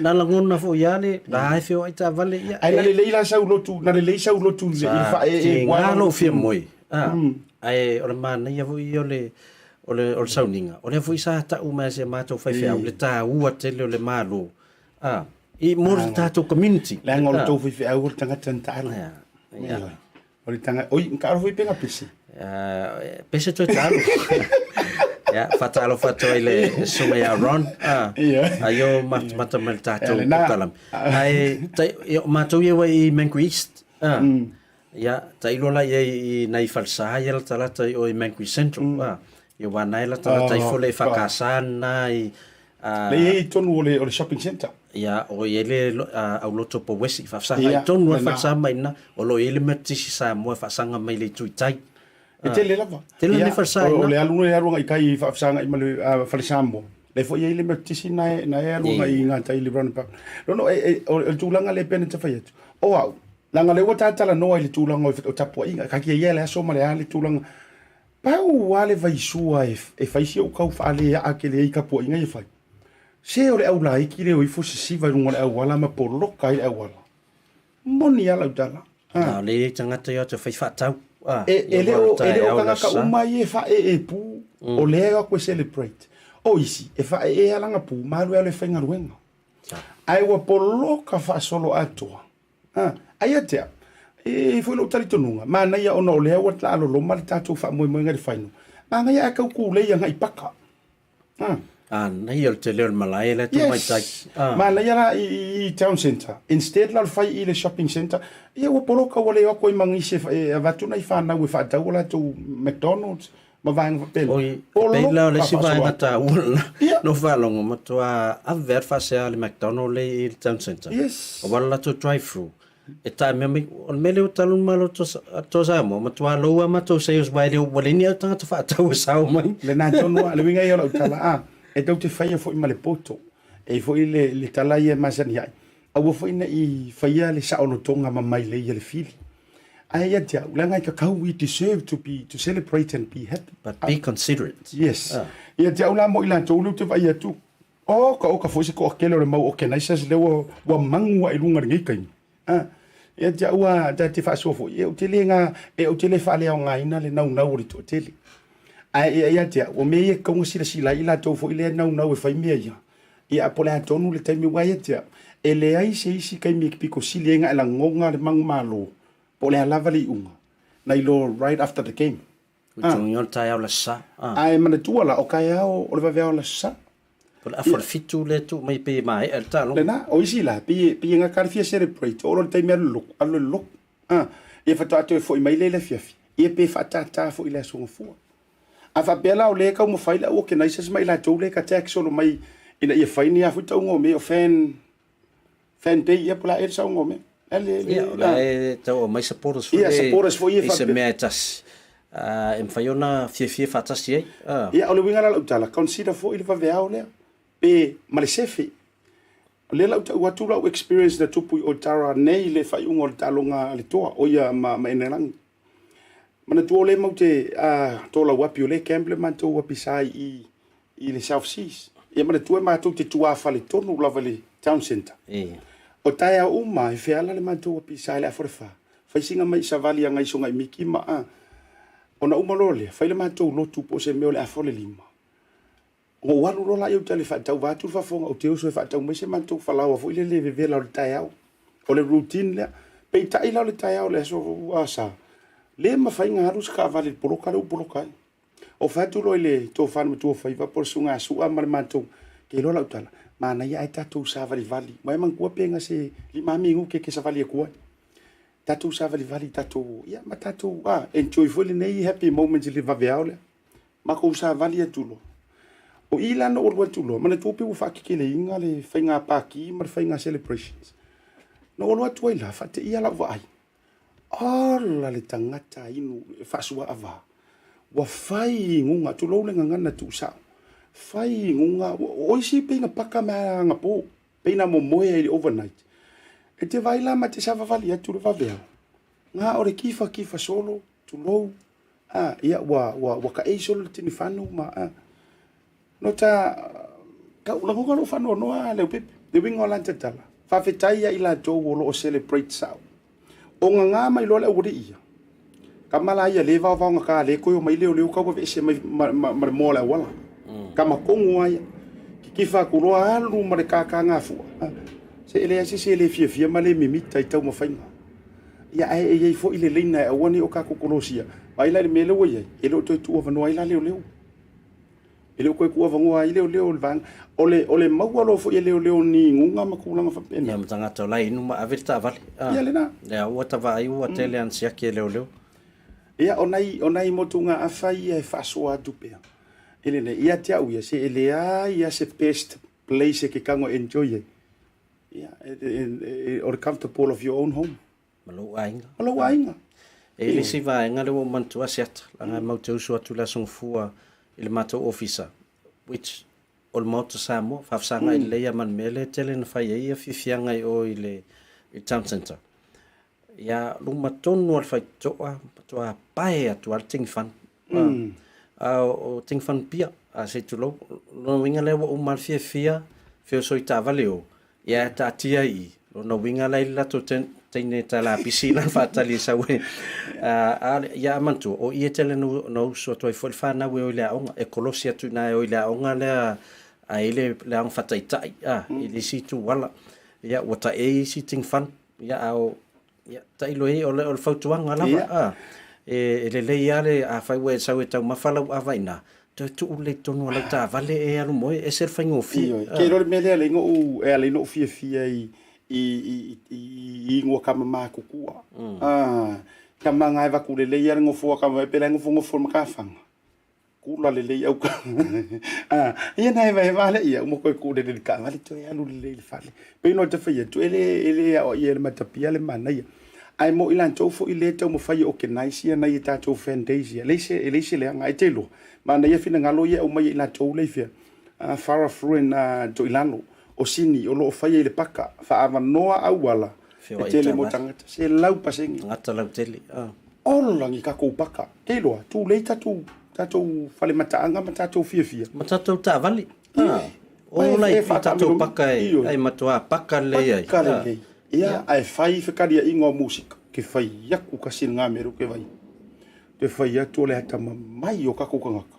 na lagona foi lava le, la e feoai taavale, ia. Ae na lelei la sau lotu, na lelei sau lotu i le faaee. Sa lou fia moe, a, ae o le manaia foi ia o le, o le, o le sauniga, o lea foi sa tau mai e si a matou faifeau le taua tele o le Malo, a, I mo le tatou community. Leaga o le tou faifeau o le tagata na taalo. O le tagata, oi, na taalo foi pe na pese? Pese toe taalo. Ia, faatalofa atu ai le susuga ia Ron. Aio matamata mai le tatou polokalame. Ae, o matou ia ua i Mangere East. Ia, tailo la i ai i nai falesa ia latalata i o i Mangere Central. Ia, aua na e latalata ifo le EFKS na i Lea e i ai i totonu o le, o le shopping centre. Ia, o i ai le auloto po Wesi, faafesagai tonu lava le falesa mai i ina, o lo o i ai le Metotisi Samoa e faasaga mai le itu i tai. E tele lava. Tele nei falesa i ina. O le alu, le alu agai i tai i faafesagai ma le fale Samoa, lea foi e i ai le Metotisi na e, na e alu agai i gatai i le roundabout. No, no, e, o le tulaga lea e pei ona ta fai atu, o au, leaga o lea ua ta talanoa i le tulaga o tapuaiga, taatia ia le aso ma le a le tulaga, Pau lava le vaisua e fai si ou tau faaleaa tele ai i tapuaiga ia e fai. Se o le aulaiti lea o ifo sisiva i luga o le auala ma poloka ai le auala. Moni lava lau tala. A o lea e i ai tagata ia o atu e fai faatau. E, e le o, e le o tagata uma ia e faaee pu, o lea e o atu e celebrate. O isi, e faaee lava lana pu ma alu e alu e faigaluega. Ae ua poloka faasoloatoa. A, ai ia te au, e i ai foi lou talitonuga, manaia ona o lea ua laaloloma le tatou faamoemoega i le final, manaia ae tau tulei agai i paka. A. Manaia o le tele o le malae lea tuu mai tai. Yes. Manaia la i, i, i town centre. Instead la o le fai i le shopping centre, ia ua poloka ua le o atu ai ma nisi e, e avatu nai fanau e faatau o latou McDonald's ma vaega faapena. Oi, e pei la o le isi vaega taua lena, na ou faalogo, matua ave lava le faasea a le McDonald lea i le town centre. Yes. Aua le latou drive through. E tae mea mai, o le mea lea ua talu le Malo o Samoa, matua low lava matou sales aua e le o, ua leai ni au tagata faatau e sao mai. Lena tonu lava, le uiga ia o lau tala, a, e tou te faia foi ma le poto. E i ai foi le, le tala ia e masani ai, aua foi ne i faia le saolotoga ma mailei a le fili. Ae ia te au, leaga e tatau, we deserve to be, to celebrate and be happy. But be considerate. Yes. Ah. Ia te au la mo i latou lea ou te vaai atu, oka oka foi se toatele o le mau organizers lea ua, ua magu ae i luga i lenei taimi. Ah. Ia te au a, ta te faasoa foi, e ou te le ga, e ou te le faaleaogaina le naunau o le toatele. Ae ia ia te au, o mea ia e tatau ona silasila ai i latou foi lea e naunau e fai mea ia, Ia, po o le a tonu le taimi aua ia te au, e leai se isi taimi e pito sili ai ona e lagona le manumalo, po o le a lava le iuga, nai lo right after the game. Ua togia o le taeao le Aso Sa. Ae manatua la, o taeao, o le vaveao o le Aso Sa. Po o le afa o le 7 lea e tuu mai pei e maea le taaloga. Lena, o isi la, pei e, pei e gata le fia celebrate, oo loa i le taimi alu i le lotu, alu i le lotu. Ia faatoa toe foi mai lea i le afiafi, ia pe faatata foi i le Aso Gafua. A faapea la o lea e taumafai le au organizers ma i latou lea e ka tax solo mai ina ia fai ni a foi tauga o mea o fan Fan day ia po o le a ea le saunoa o mea. Le, le, Ia, o la e tau aumai supporters foi Ia, supporters foi ia i se faapea. mea e tasi e mafai ona fiafia faatasi ai. Ia, o le uiga la o lau tala, consider foi le vaveao lea, pe ma le sefe. O lea la ou tau atu lau experience na tupu i Otara nei i le faaiuga o le taaloga a le Toa, o ia ma, ma Enelagi. Manatua o lea matou te tolauapi, o lea e camp le matou apisa i i le South Seas. Ia manatua matou te tuafale tonu lava i le town centre. O taeao uma e feala le matou apisa i le afa o le fa. Fai sina mai savali agai Sogaimiki ma a. Ona uma loa lea, fai le matou lotu po o se mea o le afa o le lima. Ona ou alu loa lea i uta i le faatau vaeatu le faafofoga, ou te uso e faatau mai se matou falaoa foi lele e vevela o le taeao. O le routine lea. Peitai la o le taeao o le aso Sa, le mafai ona alu se taavale i le poloka lea ua poloka ai. Ou fai atu loa i le tofa le matua faiva po o le susuga ia Su'a ma le matou, ke iloa lau tala, manaia ae tatou savalivali. Ua e manatua pe na se lima minute e te savali atu ai. Tatou savalivali tatou, ia ma tatou ah, enjoy foi lenei happy moment i le vaveao lea. Matou savali atu loa. O i la na ou alu atu loa, manatua pei ua faateteleina le faiga pati ma le faiga celebrations. Na ou alu atu ai la, faateia lau vaai. Ola le tagata inu faasuaava. Ua fai inuga, tulou le gagana tuusao. Fai inuga, o isi pei na paka mai anapo, pei na momoe ai i le overnight. E te vaai la ma te savavali atu le vaveao. Na o le kifa kifa solo, tulou, a, ia ua, ua, ua taei solo le tinifanu ma, a. No ta, ka u lagona lou faanoanoa Leaupepe, le uiga o lana tatala. Faafetai ia i latou o lo o celebrate sao. O gagā mai loa le aualii ia. Kama la ia le vaovaogata le toe omai leoleo tau aveese mai ma, ma, ma le moa o le auala. Kama tonu lava ia. Kikifa atu loa alu ma le kākāgafua. Se e leai se isi e le fiafia ma le mimita i taumafaiga. Ia ae e i ai foi le leina e aua ne i o tatou kolosia. Vaai la i le mea lea ua i ai, e le o toe tuuavanoa ai la leoleo. E le o toe tuuavanoa ai leoleo o le vaega. O le, o le maua loa foi e leoleo ni inuga ma tulaga faapena. Ia ma tagata o la e inu ma ave le taavale. Ah. Ia lena. Ia ua ta vaai ua tele ana siaki e leoleo. Ia o nai, o nai motugaafa ia e faasoa atu pea. I lenei, ia te au ia, se e leai lava se best place e ke tago e enjoy ai. Ia, e, e, o le comfortable of your own home. Ma lou aiga. Ma lou aiga. E i le isi vaega lea ua ou manatua Asiata, leaga e matou te usu atu i le Aso Gafua i le matou ofisa, which o le Maota Samoa, faafesagai lelei lava ma le mea lea e tele na fai ai fiafiaga i o i le town centre. Ia luma tonu o le faitotoa, matua pae atu lava le tinifanu. A o tinifanu pia, a se i tulou. Lona uiga lea ua uma le fiafia, feoso i taavale i o, Ia e taatia i i, lona uiga la e i le latou teine talapisi la faatali e sau e a ia a manatua, o i e tele na usu atu ai foi le fanau e o i le aoga, e kolosi atu i ina e o i le aoga lea a i le, le aoga faataitai a, i le isi itu ala. Ia ua taei isi tinifanu, ia a o Ia, tailo i ai, o le, o le fautuaga lava, a, e, e lelei lava le, afai ua e sau e taumafa lau ava i ina, toe tuu lelei i totonu o lau taavale e alu moe, e ese le faigofie. Ioe, ke iloa le mea lea e ala ai ona ou, e ala ai ona ou fiafia i, i, i, i, i ingoa tama matutua. Ah, tama na e avatu lelei lava le nofoa tama, pe la e nofonofo i le matafaga. Kula lelei au ah, ia na hevaheva lea ia, uma koe kuu lelei i le taavale, toe alu lelei i le fale. Pei ona ta fai atu, e le, e le aoaia e le matapia le manaia. Ae mo i latou foi lea e taumafai e organize ia nai a tatou fan days ia, e leai se, e leai se leaga. Ae te iloa, manaia finagalo ia e aumai e i latou lea i fea, uh, Farah Fruin uh, Toilalo, o Sini, o lo o faia i le paka, faaavanoa auala, e tele mo tagata, 100%. Tagata lautele. Ah. Ola ni tatou paka. Te iloa, tulei tatou, tatou fale mataaga ma tatou fiafia. Ma tatou taavale. Ah. Ola i tatou paka e, ai matua paka lelei ai. Paka lelei. Ia, ae fai fekaliaiga o musika, ke fai aku kasi lena mea lea ou ke vaai. Te fai atu o le atamamai o tatou tagata.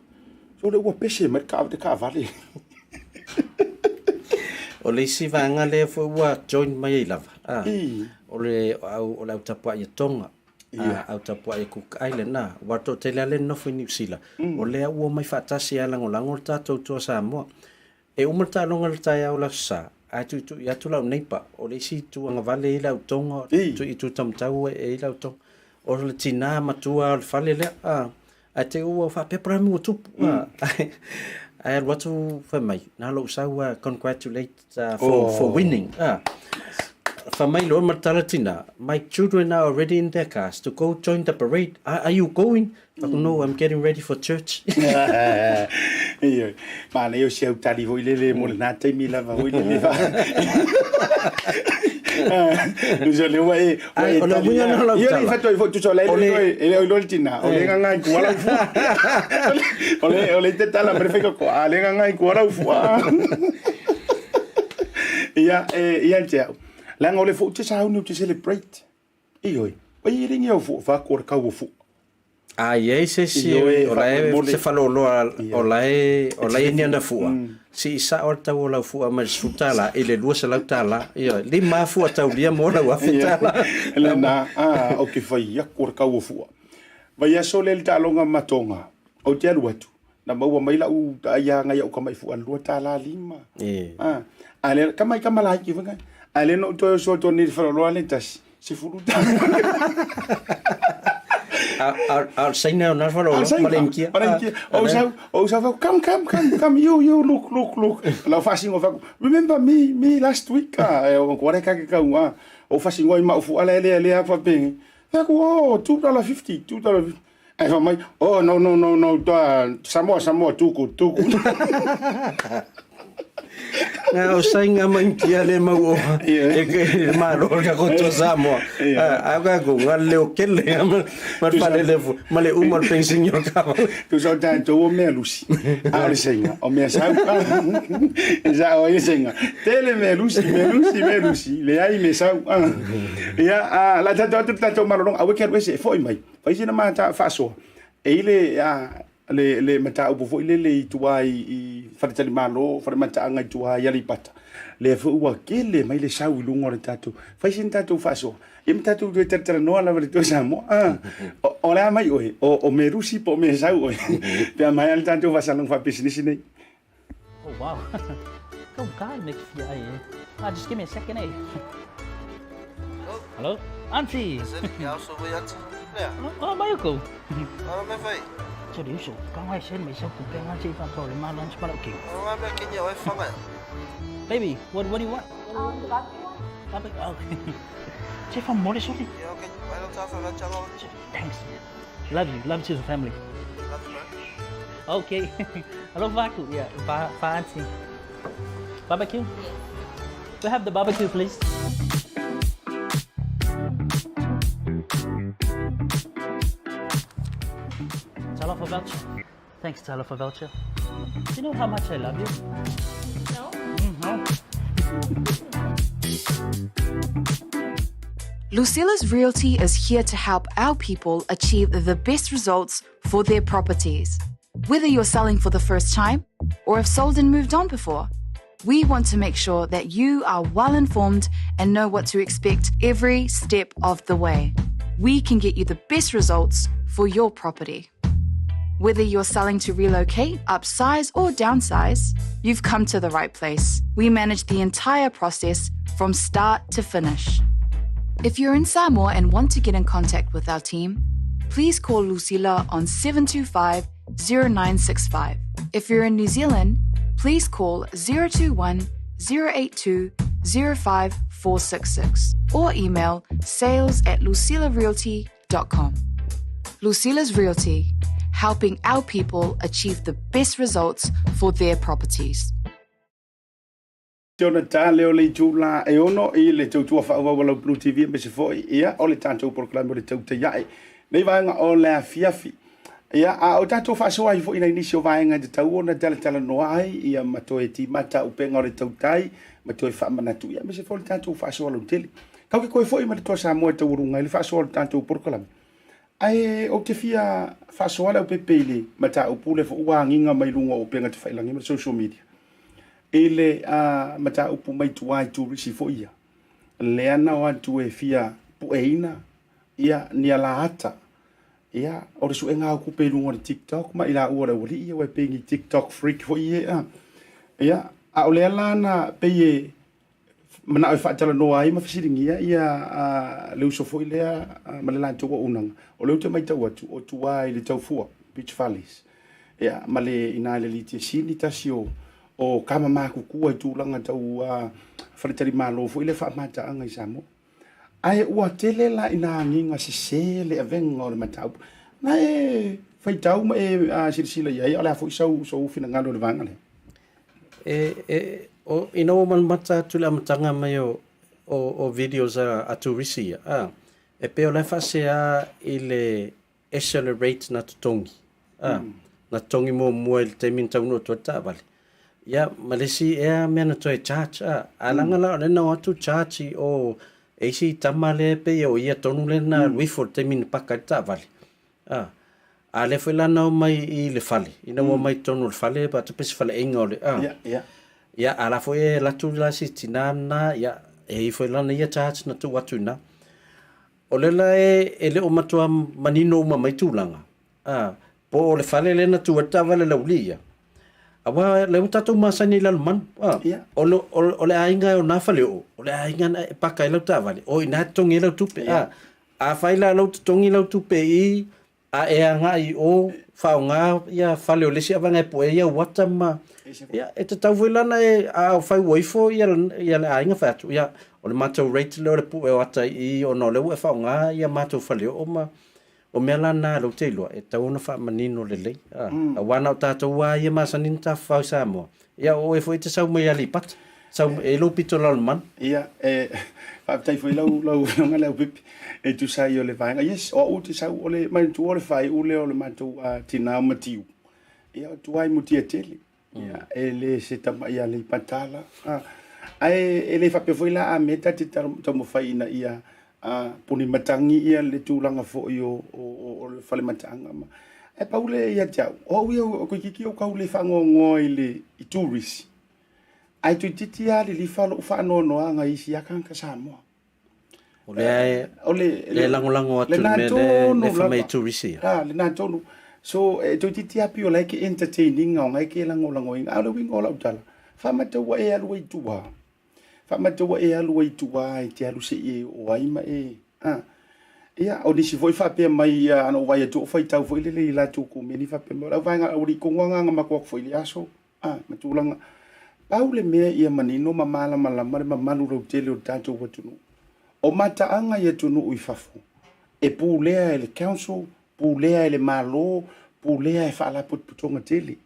So le ua pese mai le taavale. O le isi vaega lea foi ua join mai ai lava. Ah, o le au o le au tapuai e Tonga. Yeah. Au tapuai e Cook Island. Ah, ua toatele lava le nofo i Niu Sila. O lea ua omai faatasi a lagolago le tatou toa Samoa. E uma le taaloga i le taeao o le Aso Sa, ae tuitui atu lau neighbour, o le isi itu agavale e i ai le au Tonga, i itu taumatau e i ai le au Tonga. O le tina matua o le fale lea, a, ae te i ua faapea po o le a le mea ua tupu, a, ae alu atu fai mai, na lou sau a congratulate for winning, a. Fai mai loa ma le tala tina, My children are already in their cars to go join the parade. Are, are you going? Fai atu, No, I'm getting ready for church. Ioe, manaia o si au tali foi lele mo lena taimi lava foi lele fa. Tusa le ua e ua e o le tali uiga ia. na lau Ia tala. le fatoi foi tusa o le O le- le e le o iloa le tina, o le gaga i tua lau fua. O le o le te tala mai le fai koko, a le gaga i tua lau fua. Ia e ia te au. Leaga o le foi te sauni ou te celebrate. Ioe, oi e le au fua fa ko le kau o fua. A i ai se isi Ioe, o la e faamolemole. se faleoloa o la e o la e ni ana fua. Mm. Sii sao le tau o lau fua mai le $10 i le $200. Ioe, 5 fua taulia mo lau $1000. Lena, a, ou te fai aku o le kau o fua. Vaiaso lea i le taaloga ma Tonga, ou te alu atu, na maua mai lau aiaga i au kamai fua $2.50. A, a lea, kama i kama laiti foi ngai. A lea na ou toe oso atu nei i le faleoloa le tasi, $10. A, a, a o le Saina o na faleoloa ma le Initia. Ma le Initia. Ou sau, ou sau, fai, come, come, come, come, you, you, look, look, look. Lau faasino fai, remember me, me last week, ah, e o kore ka ke kau, ah. Ou faasino ai mau fua lea, lea, lea, faapenge. Fai atu, oh, $2.50, $2.50. Ae fai mai, oh, no, no, no, no, Samoa, Samoa, tuku, tuku. Na o sainga ma India le mau o e ke malo ka ko to Samoa. A ka ko ngal le o kele ma pale le fu ma le uma le pensin yo ka. Tu sa ta to o mea lusi. A o le sainga, o mea sau. E sa o le sainga. Tele mea lusi, mea lusi, mea lusi. Le ai me sau. Ia, a la tatou atu le tatou malologa, aua e ke alu ese e foi mai. Fai sina ma ta faasoa. E i le a le, le mataupu foi lele i tua i, i faletalimalo, falemataaga i tua i Aleipata, lea foi ua kele mai le sau i luga o le tatou, fai sina tatou faasoa, ia ma tatou toe talatalanoa lava i le toe Samoa. Ah, o, o le a mai oe, o, o Merusi po o Mesau oe, pe a maea le tatou faasalalauga faapisinisi nei. Oh wow. Go guy make fia ai eh. Ah, just give me a second eh. Hello? Auntie. Oh, mai ko. 这里是刚开始没收股票，这方做的嘛，乱七八糟给。Baby, what do you want? The barbecue one? Barbecue. Okay. 这放摩的兄弟。Thanks. Love you. Love to the family. Okay. Hello, Vaku. Yeah, Va Va auntie. Barbecue? We have the barbecue, please. Talofa voucher. Thanks, Talofa voucher. Do you know how much I love you? No. No. Lucila's Realty is here to help our people achieve the best results for their properties. Whether you're selling for the first time or have sold and moved on before, we want to make sure that you are well informed and know what to expect every step of the way. We can get you the best results for your property. Whether you're selling to relocate, upsize, or downsize, you've come to the right place. We manage the entire process from start to finish. If you're in Samoa and want to get in contact with our team, please call Lucila on 725 0965. If you're in New Zealand, please call 021 082 05466 or email sales at lucilarealty.com. Lucila's Realty, helping our people achieve the best results for their properties. Te ona tā leo le itu la e ono i le tautua faaauau a lau Blue TV aemaise foi ia o le tatou polokalame o le tautai ae nei vaega o le afiafi. Ia, a o tatou faasoa ai foi nai nisi o vaega e tatau ona talatalanoa ai ia ma toe timata upega o le tautai ma toe faamanatu ia aemaise foi o le tatou faasoa lautele. Kau ke koe foi ma le Toa Samoa e taualuga ai le faasoa o le tatou polokalame. Ae ou te fia faasoa le aupepe i le mataupu lea foi ua agiga mai luga o upega tafailagi ma le social media i le mataupu mai tua i turisi foi ia, lea na o atu e fia pueina ia ni alaata ia o le suega o kupe i luga o le TikTok ma i laua o le aualii ia, ua e pei ni TikTok freak foi ia, ia a o lea la na pei e manao e faatalanoa ai ma fesiligia ia le uso foi lea ma le latou auaunaga. O lea ou te matau atu o tua i le taufua, Beach Valleys, ia, ma le ina i le Litiasini tasi o o tama matutua i tulaga tau faletalimalo foi lea faamataaga i Samoa. Ae ua tele la ina agiga sese le avega o le mataupu. Na e faitau ma e silasila i ai, a o le a foi sau sou finagalo i le vaega lea? E, e, o, ina ua matamata atu i le amataga mai o, o, o videos a, a turisi ia, a, e pei o la e faasea i le ese o le rate na totogi, a, mm. na totogi muamua i le taimi na taunuu atu ai le taavale. Ia, ma le isi ea mea na toe charge, a, a leaga la o lea na o atu charge i o e isi tama lea e pei o ia tonu lea na alu ifo i le taimi na paka ai le taavale. A, a lea foi la na omai i le fale, ina ua omai i totonu o le fale, pa tupe se faleaiga o le, a. Ia, ia. Ia, a la foi e alu atu la si tina lena, ia, e i ai foi lana ia charge na tuu atu i ina. O lea la e, e le o matua manino uma mai tulaga, a, po o le fale lea na tu ai le taavale a le aualii ia, aua lea ua tatou masani i Lalomanu, a, Ia. o le, o, o le aiga e ona faleoo, o le aiga na e paka ai lau taavale, o i ina e totogi ai lau tupe, a. Afai la o lea ua totogi lau tupe i i, a e agai i o, faaaoga ia fale o le isi avaega e pue ai au ata ma, ia, e tatau foi la ona e, a fai ua ifo ia, ia le aiga fai atu, ia, o le matou rate lea o le pue o ata i i ona o lea ua e faaaoga ia matou faleoo ma, o mea la na lea ou te iloa, e tatau ona faamanino lelei, a, aua na o tatou lava ia e masani ona tafafao i Samoa, Ia, o oe foi e te sau mai Aleipata. Sau, e i lou pito Lalomanu. Ia, e, faafetai foi lau, lau afioga Leaupepe, e tusa ai o le vaega. Yes, o au ou te sau, o le, manatua o le faaiu lea o le matou uh, tinā o Matiu. Ia, o tua i Mutiatele. Ia, e le se tama'i Aleipata la. Ah, ae e le faapea foi la a mea ta te taumafai ina ia a puni matangi ia le tulaga foi o, o, o, o le fale mataaga ma. Ae pau lea ia te au, o au ia o toeitiiti ou tau le faanoanoa i le i tourist. Ae toeitiiti lava lilifa lou faanoanoaga i isi lava tagata Samoa. O lea e, O le, le lagolago atu i le mea lea le fai mai tourist ia. Ah, lena tonu. So, e toeitiiti lava pei o la e ke entertain ina, o la e ke lagolagoina. A o le uiga o lau tala, faamata ua e alu ai i tua. Faamata ua e alu ai i tua e te alu se i e oo ai ma e, a. Ia, o nisi foi faapea mai, ia, ana ou vaai atu o faitau foi lele i latou komeni faapea mai, o lau vaega aualii kogu agaga maku aku foi i le aso, a, ma tulaga. Pau le mea ia manino ma malamalama le mamalu lautele o le tatou atunuu. O mataaga i atunuu i fafo, e pulea e le council, pulea e le Malo, pulea e faalapotopotoga tele.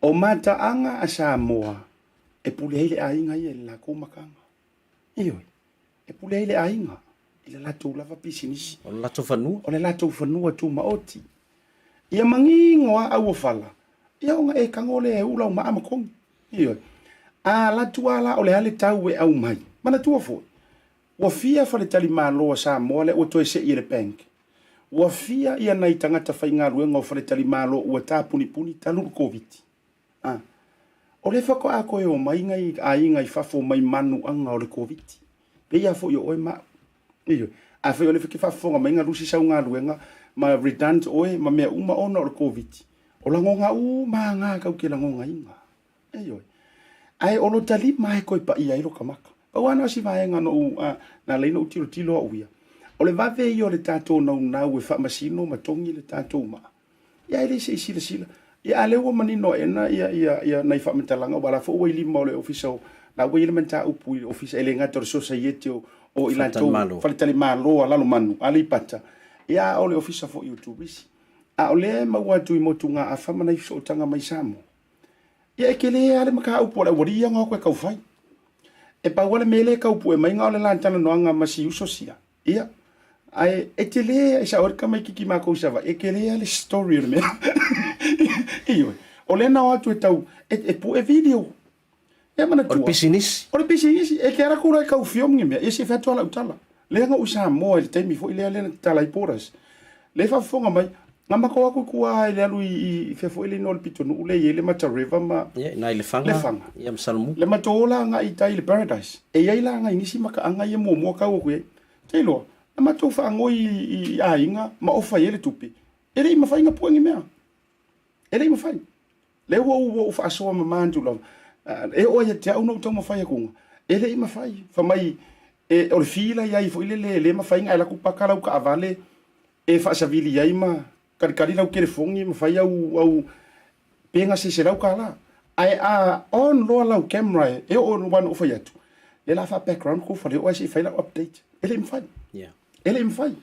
O mataaga a Samoa, e pule ai le aiga ia i le latou makaga. Ioe, e pule ai le aiga i le latou lava pisinisi. O le latou fanua. O le latou fanua tumaoti. Ia manino lava auofala, ia ona e tago lea e ula au maa ma togi. Ioe. A alu atu lava la o le a le tau e aumai. Manatua foi, ua fia faletalimalo a Samoa lea ua toe sei e le bank. Ua fia ia nai tagata faigaluega o faletalimalo ua tapunipuni talu le Koviti. A, o lea faatoa toe omai nai aiga i fafo mai manuaga o le Koviti. Pei lava foi o oe ma au. Ioe. Afai o lea e faafofoga mai na lusi sau galuega ma redund oe ma mea uma ona o le Koviti, o lagoga uma na tatou te lagogaina. Ioe. Ae o lota lima e toe paia ai lota maka. Pau lava na o si vaega na ou, a, na ala ai ona ou tilotilo au ia, o le vave ia o le tatou naunau e faamasino ma togi le tatou maa. Ia e le se i silasila. Ia a lea ua manino aena ia ia ia nai faamatalaga aua la foi ua i lima o le ofisa o la ua i ai le mataupu i le ofisa e le gata o le sosaiete o o i latou faletalimalo a Lalomanu, Aleipata, ia a o le ofisa foi o turisi. A o lea e maua atu i motugaafa ma nai fesootaga mai Samoa. Ia e tele lava le mataupu a le aualii ia na o atu e tau fai. E pau lava le mea lea e tau pue mai na o le la talanoaga ma si uso sia. Ia, ae e tele, e sao ai le tamaititi matou i Savaii, e tele lava le story o le mea. Ioe, o lea na o atu e tau, e, e pue video. Ia manatua. O le pisinisi. O le pisinisi, e te alu atu la e tau film ni mea, ia se i fai atu lava lau tala. Lea na ou i Samoa i le taimi foi lea lea na tatala ai borders. Lea e faafofoga mai, na matou o atu i tua i le alu i, i fea foi le igoa o le pitonuu lea e i ai le Mata River ma Ia, i ina i Lefaga. Lefaga. Ia ma Salamumu. Le matou o la agai i tai i le Paradise. E i ai la nai nisi mataaga ia muamua tau atu i ai. Te iloa, na matou faanoi i aiga ma ofa i ai le tupe, e le i mafai ona pue ni mea. E le i mafai. Lea ua ou, ua ou faasoa mama atu lava. E oo ia te au na ou taumafai atuga, e le i mafai. Fai mai, e, o le fee la i ai foi lele e le mafai ona e alu atu paka lau taavale e faasavili ai ma kalikali lau telefoni ma fai au, au pe gase $100. Ae a on loa lau camera e oo i aua na ou fai atu, lea la faa-background kou fale oo ae se i fai lau update. E le i mafai. Yeah. E le i mafai.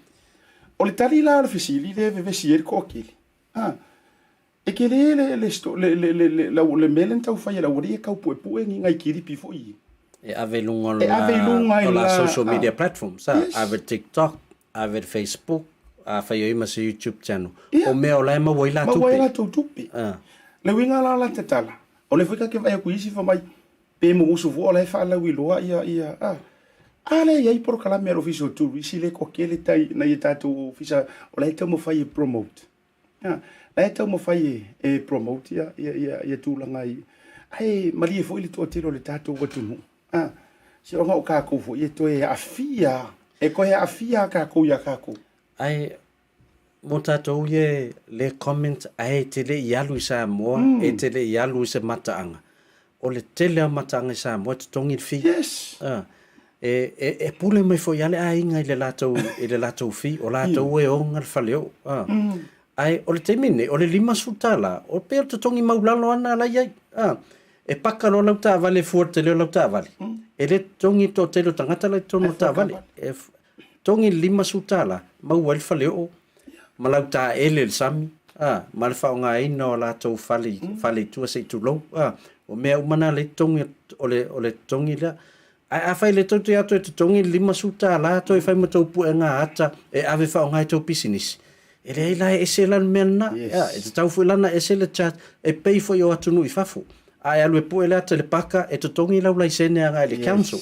O le tali la o le fesili lea e vevesi ai le toatele, a, e tele le, le, le, le, le, le, le, le mea lea na tau fai e le aualii e tau puepue ni nai kilipi foi ia. E ave i luga o E ave i luga i la la- social media ah. platforms, a, Yes. ave TikTok, ave Facebook, afai o i ai ma se YouTube channel. Ia. O mea o la e maua ai la Maua tupe. ai latou tupe. Ah. Le uiga la o la tatala, o lea foi ta te vaai atu i isi fai mai, pe musu fua o la e faalauiloa ia, ia, a. A lea e i ai polokalame a le Ofisa o Turisi lea e toatele tai nai a tatou ofisa o la e taumafai e promote. A, la e taumafai e, e promote ia, ia, ia, ia tulaga i, ae malie foi le toatele o le tatou atunuu. A, se ona o tatou foi e toe aafia, e toe aafia tatou ia tatou. Ae mo tatou ia e le comment ae e te le i alu i Samoa, e te le i alu i se mataaga. O le tele lava o mataaga i Samoa e totogi le fee. Yes. A, e, e, e pule mai foi lava le aiga i le latou, i le latou fee, o latou e ona le faleoo. A. Ae o le taimi lenei, o le $50, o pei o le totogi maulalo lava lena la e i ai. A, e paka loa lau taavale e fua i le tele o lau taavale, e le totogi le toatele o tagata la i totonu o le taavale. E totogi le $50, maua ai le faleoo ma lau taele i le sami, a, ma le faaaogaina o latou fale, fale i tua se i tulou. A, o mea uma na lea e totogi, o le, o le totogi lea. Ae afai le tou te o atu e totogi le $50 toe fai ma tou puega ata e ave faaaoga i tou pisinisi, e leai la e ese la le mea lena. Yes. E tatau foi la ona ese le charge e pei foi o atunuu i fafo. A e alu e pue le ata i le paka, e totogi lau laisene agai i le council.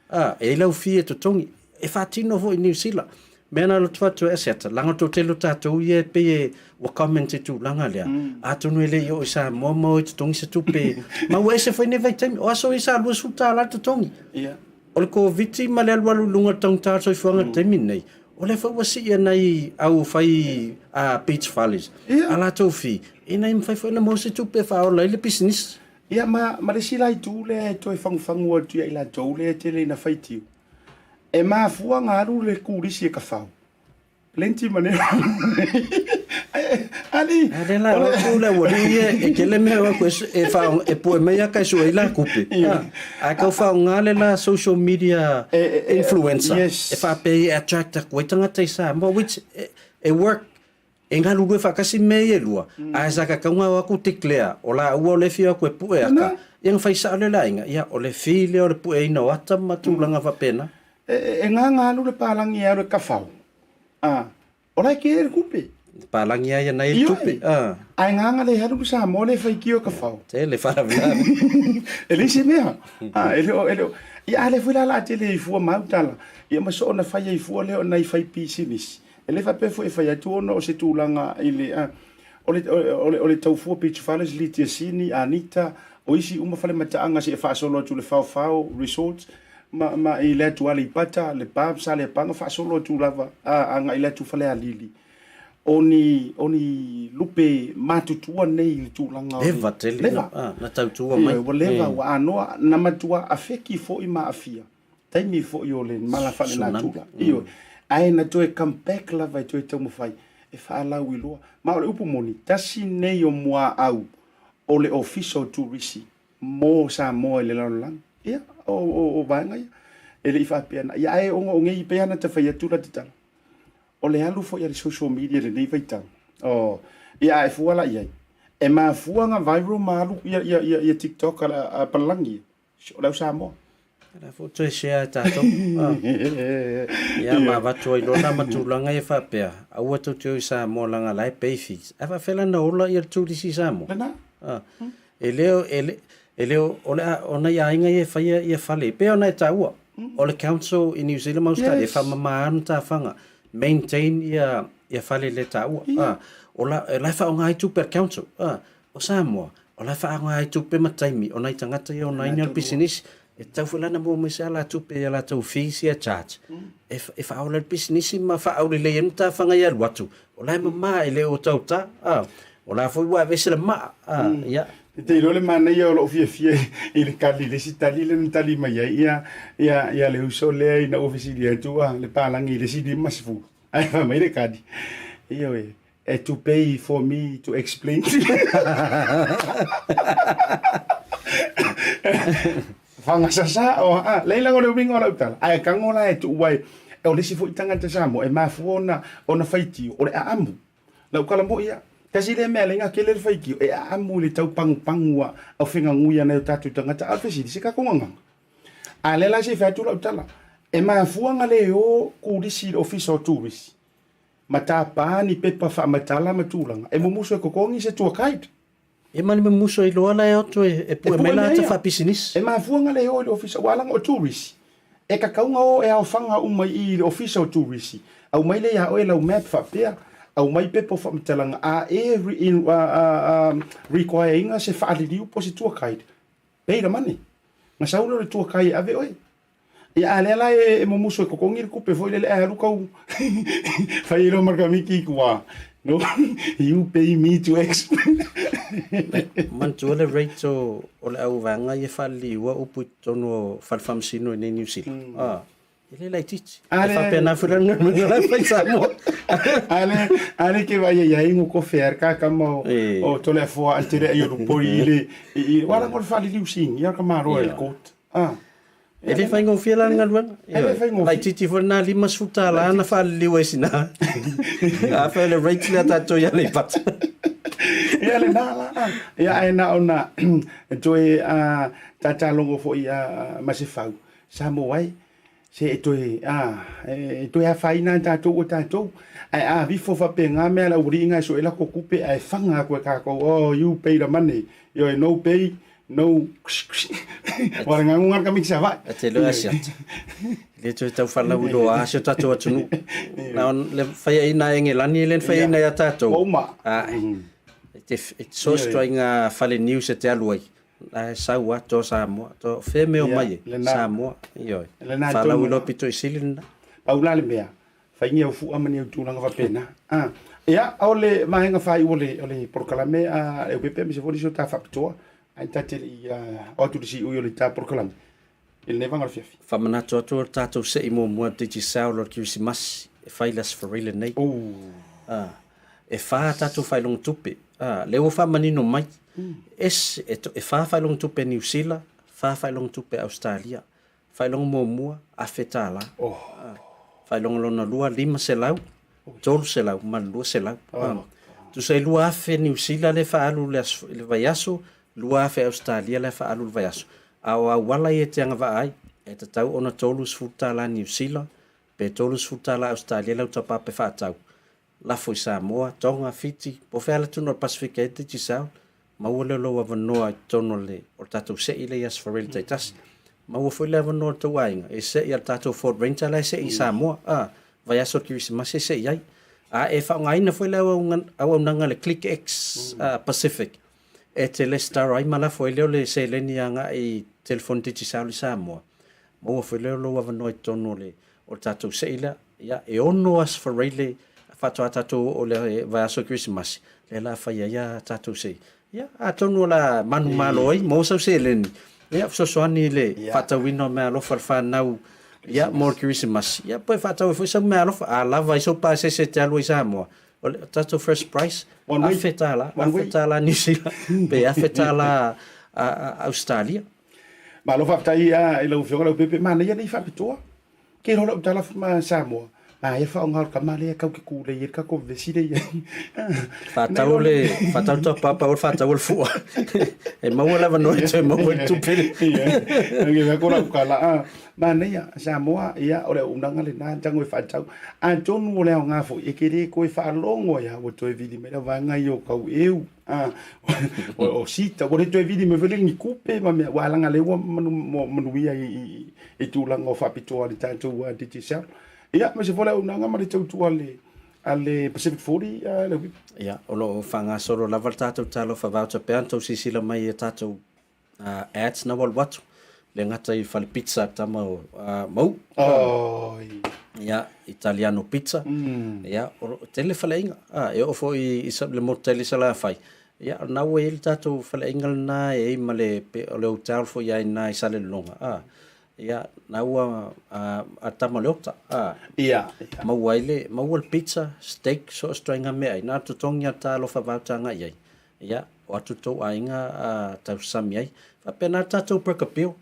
A, e i ai lau fee e totogi. E faatino foi i Niu Sila. Mea na loto atu e ese ata, leaga o le toatele o tatou ia e pei e ua comment i tulaga lea, atonu e le i oo i Samoa ma o e totogi se tupe, ma ua ese foi nei vaitaimi, o aso ia sa $20 le totogi. O le Koviti ma le alualu i luga o le taugata o le soifuaga i le taimi lenei, o lea foi ua sii e nai au fai beach fales a latou fee, ina ia mafai foi ona maua se tupe e faaola ai le pisinisi. Ia, ma, ma le isi la itu lea e toe fagufagu atu ia i latou lea e tele ina faitio, e mafua ona alu le turisi e kafao. Plenty ma neo. Ali. A lea la o atu le aualii ia e tele mea o atu e, e, e pue mai aka e sue ai la tupe. Ae tau faaaoga le la social media influencer yes. e faapea e attract atu ai tagata i Samoa, which e, e work e galulue faatasi mea ia e lua, ae sa tatau ona o atu declare, o laua o le fia o atu e pue ata, ia ona fai sao lea o le aiga, ia o le fee lea o le pueina o ata ma tulaga faapena. E, e, e gaga alu le palagi e alu e kafao. A, o la e kē le tupe. Palagi lava ia nai le tupe. A. Ae gaga le alu le Samoa le faitio e kafao. Tele faalavelave. E leai se mea. A, e le o, e le o, ia a lea foi la o le a tele ai fua ma au tala. Ia ma soona fai ai fua lea o nai fai pisinisi. E le faapea foi e fai atu ona o se tulaga i le, a, o le, o le, o le taufua Beach Fales, Litiasini, Anita, o isi uma fale mataaga seia faasolo atu i le Faofao Resort, ma, ma i le atu Aleipata, Lepa, Saleapaga, faasolo atu lava a, agai i le atu Falealili. O ni, o ni lupe matutua nei i le tulaga o ni... Leva tele, Leva. na, na tautua mai. Ioe, ua leva, ua anoa, na matua afeki foi ma aafia. Taimi foi o le mala faalenatura. Ioe. Ae na toe come back lava e toe taumafai e faalauiloa. Ma o le upu moni, tasi nei o muaau o le Ofisa o Turisi mo Samoa i le lalolagi. Ia, o, o, o vaega ia. E le i faapea na. Ia, ae ona o nei pei lava ona ta fai atu la te tala. O le alu foi a le social media i lenei vaitau. Oh, ia a e fua la i ai. E mafua ona viral ma alu ia, ia, ia, ia TikTok a, a palagi. O le au Samoa. O la foi toe share e tatou. Ia ma avatu ai loa la ma tulaga ia faapea, aua tou te o i Samoa leaga la e pay fees. Ae faapefea la ona ola ia le turisi i Samoa? Lena. E le o, e le, e le o, o le a, o nai aiga ia e faia ia fale, e pei ona e taua, o le council i New Zealand ma Australia e faamama lava matafaga, maintain ia, ia fale le taua. O la, o la e faaaoga ai tupe a le council. O Samoa, o la e faaaoga ai tupe ma taimi o nai tagata ia onaina le pisinisi, e tatau foi la ona maua mai se alatupe i a latou fees ia charge, e, e faaola ai le pisinisi ma faaaulelei ai matafaga ia alu atu, o la e mama e le o tautā, a, o la foi ua aveese le maa, a, ia. E te iloa le manaia o lou fiafia i le tali, i le isi tali lea na tali mai ai ia, ia, ia le uso lea ina ua fesili atu a le palagi i le isi 50, ae fai mai le tali, ioe, E to pay for me to explain to you. Fagasasa o a leai laga o le uiga o lau tala, ae tago la e tuu ai o le isi foi tagata Samoa e mafua ona ona faitio o le aamu. Lau tala moi ia, tasi lea mea leaga tele le faitio e aamu i le tau pagupagu a au fegagui a nai o tatou tagata. A o le fesili, se tatou gagana? A lea la se i fai atu lau tala, e mafua ona le o turisi i le ofisa o turisi ma tapa ni pepa faamatala ma tulaga e mumusu e totogi se tour guide. E ma le mumusu ai loa la e o atu e pue mai la ata faapisinisi. E mafua ona le o i le ofisa aua leaga o turisi e tatau ona o e aofaga uma i i i le ofisa o turisi, aumai lea ia oe lau map faapea, aumai pepa o faamatalaga a e require ina se faaliliu po o se tour guide, pay the money. Na sau lea o le tour guide e ave oe. Ia a lea la e mumusu e totogi le tupe foi lele ae alu tau fai ai loa ma le kamiki i tua. No, you pay me to explain. Manatua le rate o, o le auvaega ia e faaliliua upu i totonu o fale faamasino i nei Niu Sila. Ah, e le laitiiti. E faapena foi la le galuega la e fai i Samoa. Ale, ale ke vai ai ai ngo kofe ar ka kama o, o Toleafoa a tere ai o lupoi i le, i, i, wala ngo le faaliliu sing, ia ka maro e le court. Ah. E le faigofie la le galuega. E le faigofie. Laitiiti foi lena $50 na faaliliu ai sina. Afai o le rate lea tatou i Aleipata. Ia lena la. Ia ae na ona toe tatalogo foi ma se fau. Samoa e se e toe e toe afaina ai tatou o tatou. Ae a vifo faapena mea a le aualiiga e sue lako tupe ae faga atu e tatou, oh you pay the money. Ioe, no pay, No. Ua le gago ka miki sa E te leo asiata. Le toe tau whalau i roa a si o tātou atunuu. Na on, le whai ai nā Engelani, le whai ai nā ia tātou. Ua uma. A, e te, e te so se toa ngā whale news e te alu ai. A e sau a, toa Samoa, toa whea meo mai e, Samoa, ioi. Whalau i loa pito i sili lena. Pau la le mea, Faingia au fua ma ni au tulaga faapena. A, ia, o le vaega faaiu o le, o le polokalame a Leaupepe aemaise foi nisi o ta faapitoa, ai ta te le i o atu i le siui o le ta polokalame i lenei vaega o le afiafi. Faamanatu atu o le tatou sei muamua le Digicel o le Kerisimasi e fai i le Aso Faraile nei. A, e whā tatou faailoga tupe. A, lea ua faamanino mai, ese, e, e whā faailoga tupe Niu Sila, whā faailoga tupe Australia. Faailoga muamua, $1,000. Faailoga lona lua, 500, 300 ma le 200. Tusa i 2,000 Niu Sila lea e faaalu i le aso, i le vaiaso, 2,000 Ausetalia la e faaalu i le vaiaso. A o auala ia e te agavaa ai, e tatau ona $30 Niu Sila pe $30 Ausetalia lau tapape faatau. Lafo i Samoa, Tonga, Fiti, po o fea le atunuu o le Pasefika e Digicel, maua lea o lou avanoa i totonu o le, o le tatou sei lea i Aso Faraile taitasi. Maua foi le avanoa o le tou aiga e sei a le tatou Ford Ranger la e sei i Samoa, a, vaiaso o le Kerisimasi e sei ai. A e faaaogaina foi le auaunaga a le Click X Pacific e te resitala ai ma lafo ai lea o le seleni agai i telefoni Digicel i Samoa, maua foi lea o lou avanoa i totonu o le, o le tatou sei lea. Ia, e ono Aso Faraile faatoa tatou oo i le vaiaso o Kerisimasi, lea la fai ai a tatou sei. Ia, atonu o le a manumalo ai, maua sau seleni, ia, fesoasoani i le faatauina o meaalofa a le fanau, ia, mo le Kerisimasi. Ia, pe faatau ai foi sau meaalofa, a lava ai sou pasese e te alu ai i Samoa, o le tatou first price, $1,000, $1,000 Niu Sila, pe $1,000 Ausetalia. Malo faafetai i lau Afioga Leaupepe, manaia nei faapitoa. Ke iloa lau tala ma Samoa, a e whaonga o le tama lea kau ke kūlei e le kako vesi le ia. Whātau le, whātau toa pāpā o le whātau o le fua. E maua lava noa e toe maua i tupe le. Ia, nge mea ko lau kala. A, manaia, Samoa, ia, o le auaunaga lena, tango e whaatau. Atonu o le aoga foi, e ke le koe whaalongo ia, ua toe vili mai la vaega i o kau eu. A, o sita, ua le toe vili mai foi le ni kupe ma mea, ua alaga lea ua manuia i, i tulaga o faapitoa a le tatou Digicel. Ia, aemaise foi le auaunaga ma le tautua a le, a le Pacific 40, le Ia, o lo o faagasolo lava le tatou talofa voucher pea na tou silasila mai i a tatou ads na ua alu atu, le gata i fale pizza a le tama o Mau. Oi. Ia, Italiano Pizza. Ia, o lo o tele faleaiga. E oo foi i le motu tele i Salafai, ia, o lena ua i ai le tatou faleaiga lena e i ai ma le, o le hotel foi i ina i Salelologa. Ia, na ua a tama o Leota. Ia. Maua ai le, maua le pizza, steak, so o se ituaiga meaai, na o le totogi lava o le talofa voucher agai i ai. Ia. o atu tou aiga a tausami ai. Faapena le tatou Burger Bill.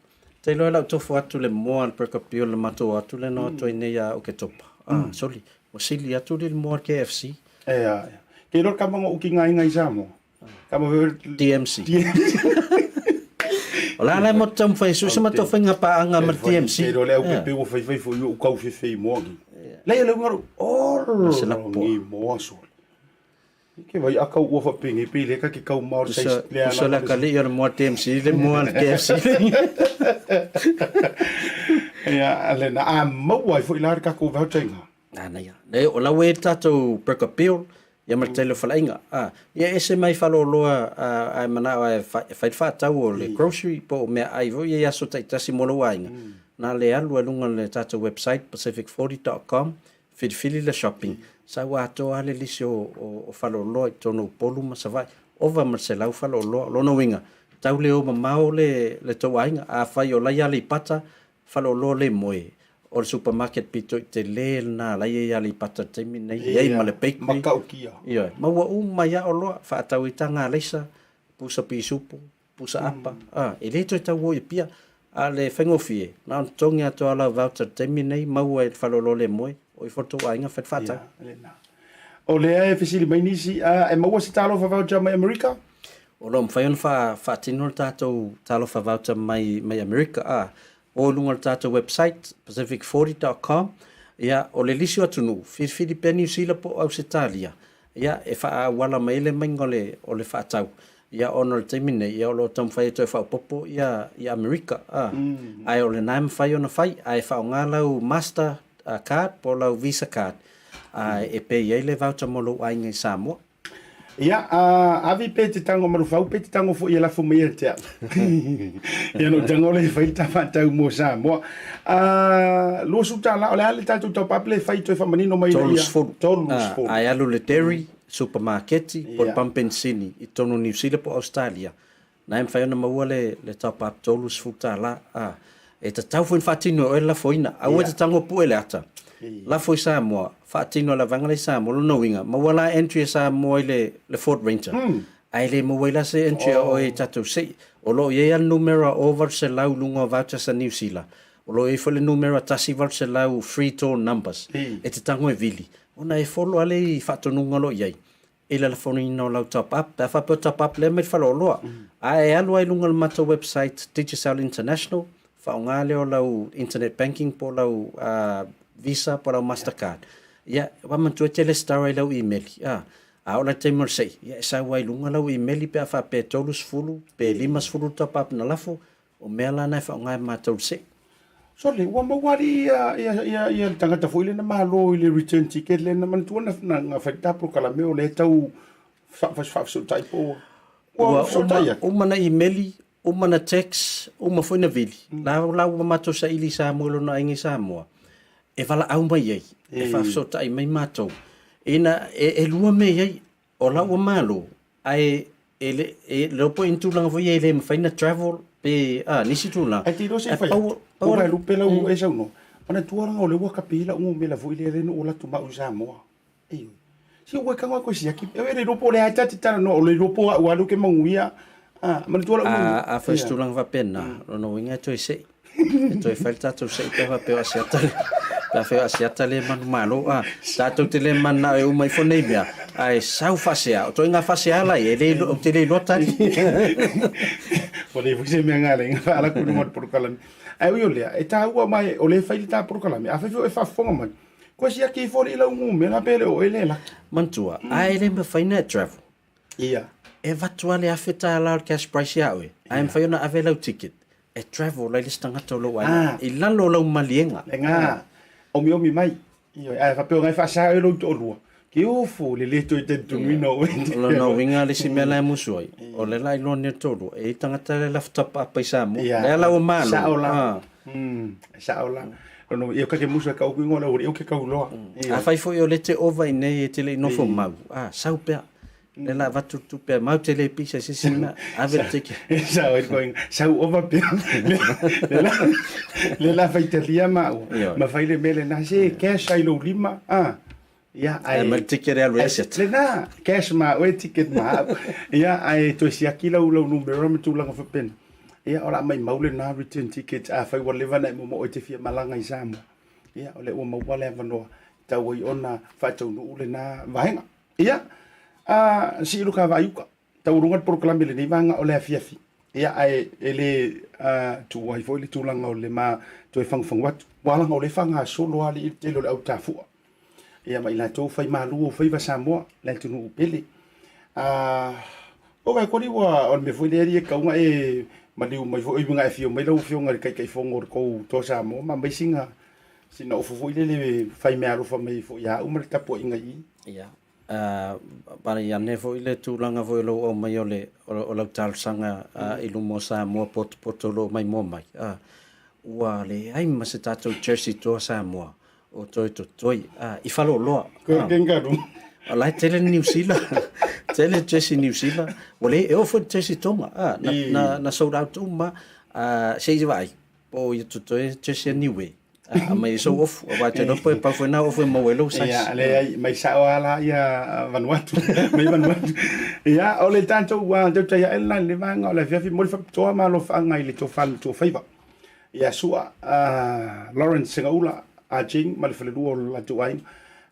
Te iloa e lau tofu atu le moa le Burger Bill le matou o atu lea na o atu ai nei ia Oketopa. Ah, soli, ua sili atu le moa le KFC. Ea, ea. Ke iloa le kama ngo uki ngaiga i Samoa. Kama fe DMC. O la la mo taumafai e sue se matou faiga paaga ma le DMC. Ke iloa le au pepe ua faifai foi ua kau fefe i moa ki. Lei le ngaro. Oh, Se lapoa. Ngi moa soli. Ke vai a kau ua whapenge pe le ka ke kau maori Usa, le usa la ka le o le moa DMC le moa le KFC. Ia, le na a maua ai foi la ka ko vau tenga. Nana ia. Le o la we tatou Burger Bill ia ma le tele o faleaiga. Ah, ia ese mai faleoloa a e manao e fai le faatau o le grocery po o meaai foi ia i aso taitasi mo lou aiga. Na le alu ai luga o le tatou website pacific40.com Filifili le shopping, sa ua atoa lava le lisi o faleoloa i totonu o Upolu ma Savaii, ova ma le 100 faleoloa. O lona uiga, tau le o mamao le tou aiga. Afai o la i Aleipata, faleoloa le moe, o le supermarket pito i tele lena la i ai Aleipata i le taimi lenei, i ai ma le bakery. Matautia. Ioe, ma ua uma ai lava oloa, faatau ai taga alaisa, pusa pisupo, pusa apa, a, e le toe tau o i Apia. A o le faigofie, na ona totogi atu lava lau voucher i le taimi lenei, maua e le faleoloa le moe, o ifo le tou aiga fai le faatau. Ia, lena. O lea e fesili mai nisi, a, e maua se talofa voucher mai Amerika? O lo o mafai ona faatino le tatou talofa voucher mai, mai Amerika, a, o i luga o le tatou website, pacific40.com, ia, o le lisi o atunuu, filifili pea Niu Sila po o Ausetalia, ia, e faaauala mai ai le maiga o le, o le faatau. Ia ona o le taimi nei, ia o lo o taumafai e toe faaopoopo ia ia Amerika, a. Ae o lena e mafai ona fai, ae faaaoga lau Master Card po o lau Visa Card, a e pay ai le voucher mo lou aiga i Samoa. Ia, a avi pe te tango marufau pe te tango foi e lafo mai ia te au. Ia no tango le fai ta whatau mo Samoa. A $20, o le a le tatou taupape le fai toe whamanino mai ia. 30. 30. Ae alu le dairy, supamaketi, po o le pamu penisini i totonu o Niu Sila po o Ausetalia, na e mafai ona maua le, le top up $30, a. E tatau foi ona faatino e oe le lafoina. Aua e te tago pue le ata. Lafo i Samoa, faatino e le vaega la i Samoa, lona uiga, maua la entry a Samoa i le, le Ford Ranger. Ae le maua ai la se entry a oe i tatou sei. O lo o i ai lava le numera 800 i luga o vouchers a Niu Sila. O lo o i ai foi le numera 1800 free toll numbers. E te tago e vili. Ona e follow lava le faatonuga o lo o i ai i le lafoina o lau top up. Pe a faapea o top up lea mai le faleoloa. Ae e alu lava i luga o le matou website Digicel International, faaaoga lea o lau internet banking po o lau Visa po o lau Mastercard. Ia, ua manatua e te resitala i lau imeli. A oo la i le taimi o le sei, ia e sau lava i luga lau imeli pe a faapea e 30 pe 50 le top up na lafo, O mea la na e faaaoga e matou le sei. Sole, ua maua alii ia, ia, ia, ia le tagata foi lea na malo i le return ticket lea na manatua na, na, na fai ta polokalame o lea tau faafesootai po ua, ua fesotai atu. Uma na imeli, uma na text, uma foi na vili. La, la ua matou saili i Samoa i lona aiga i Samoa, e valaau mai ai, e faafesootai mai matou. Ina, e, e lua mea i ai, O la ua malo, ae e le, e le po i tulaga foi ia e le mafai na travel pe, a, nisi tulaga. Ae te iloa se i fai atu, ua vae lupe lau e saunoa, manatua leaga o lea ua kapi lau gomela foi lea lea na ou alu atu ma au i Samoa. Ioe. Se ua e tago atu e siaki, e le iloa po o le a ta te talanoa, o le iloa po o au lava lea ou te manuia. A, manatua lau. A, afai o se tulaga faapena, lona uiga e toe sei. E toe fai le tatou sei pe a faapea o Asiata le, pe a faapea o Asiata le manumalo. A, tatou te le mananao e uma ifo nei mea, ae sau faasea. O ituaiga faasea la ia, e le, ou te le iloa tali. Ua leai foi se mea galeina faalaku i luga o le polokalame. Ae ui o lea, e taua mai, o lea e fai le ta polokalame, afai foi o e faafofoga mai, koe siaki ifo alii lau numera pe le o oe le laki. Manatua, ae le mafai ona e travel. Ia. E avatu lava le $1,000 o le cash price ia oe, ae mafai ona ave lau ticket e travel ai le isi tagata o lou aiga i lalo o lau maliega. Lena, omiomi mai. Ioe, ae faapea o na e faasa oe lou toalua, ke ofo le le toe talitonuina o oe. O lona uiga le isi mea la e musu ai, o le la iloa nei o le toalua, e i ai tagata la e lafo tapa apa i Samoa. Lea la ua malo. Sao la. Sao la. Lona uiga, ia ka ke musu e kau ku ingoa lau alii, o ke kau loa. Afai foi o lea e te ova i nei e te le i nofo mau, a, sau pea. Le la avatu le tupe a mau te le pisa i se isi mea, ave le ticket. E sao ai koe, sau ova pea. Le la, le la faitalia maua, ma fai le mea lena, se cash ai lou lima, a. Ia, ae... Ae ma le ticket e alu ai Asiata. Lena, cash ma oe ticket ma au. Ia, ae toe siaki lau lau numera ma tulaga faapena. Ia, o le a maimau lena return ticket afai ua leva ona e momo'o e te fia malaga i Samoa. Ia, o lea ua maua le avanoa e tatau ai ona faataunuu lena vaega. Ia, a, sii lo ta vaai uka. Taualuga le polokalame i lenei vaega o le afiafi. Ia, ae e le tuua ai foi le tulaga o le ma toe fagufagu atu. Ua ala ona o lea e faagasolo lava alii le tele o le au tafua. Ia ma i latou fai malu o faiva Samoa, le atunuu pele. O vai koli ua o le mea foi lea alii e tatau ona e maliu mai foi, oi na e afio mai lau Afioga i le Taitaifono o le tou Toa Samoa ma aumai sina, sina ofo foi lele fai meaalofa mai foi ia au ma le tapuaiga i i. Ia, Pale ane foi le tulaga foi o lou aumaia o le o lau talosaga i luma o Samoa potopoto o lo o maimoa mai, ua leai ma se tatou jersey toa Samoa o toe totoe i faleoloa. O la e tele Niu Sila, tele jersey Niu Sila, ua le e oo foi le jersey Tonga, na sold out uma, se i vaai, po o ia totoe jersey a Niue. Aumai ai sou ofu, aua e te iloa po e pau foi na ofu e maua ai lou size. Ia, leai, mai sao lava la ia Vanuatu, mai Vanuatu. Ia, o le tatou tautai ae lena i le vaega o le afiafi, momoli faapitoa ma alofaaga i le tofa Matuafaiva ia Sua Lawrence Segaula Ah Ching ma le falelua o le latou aiga,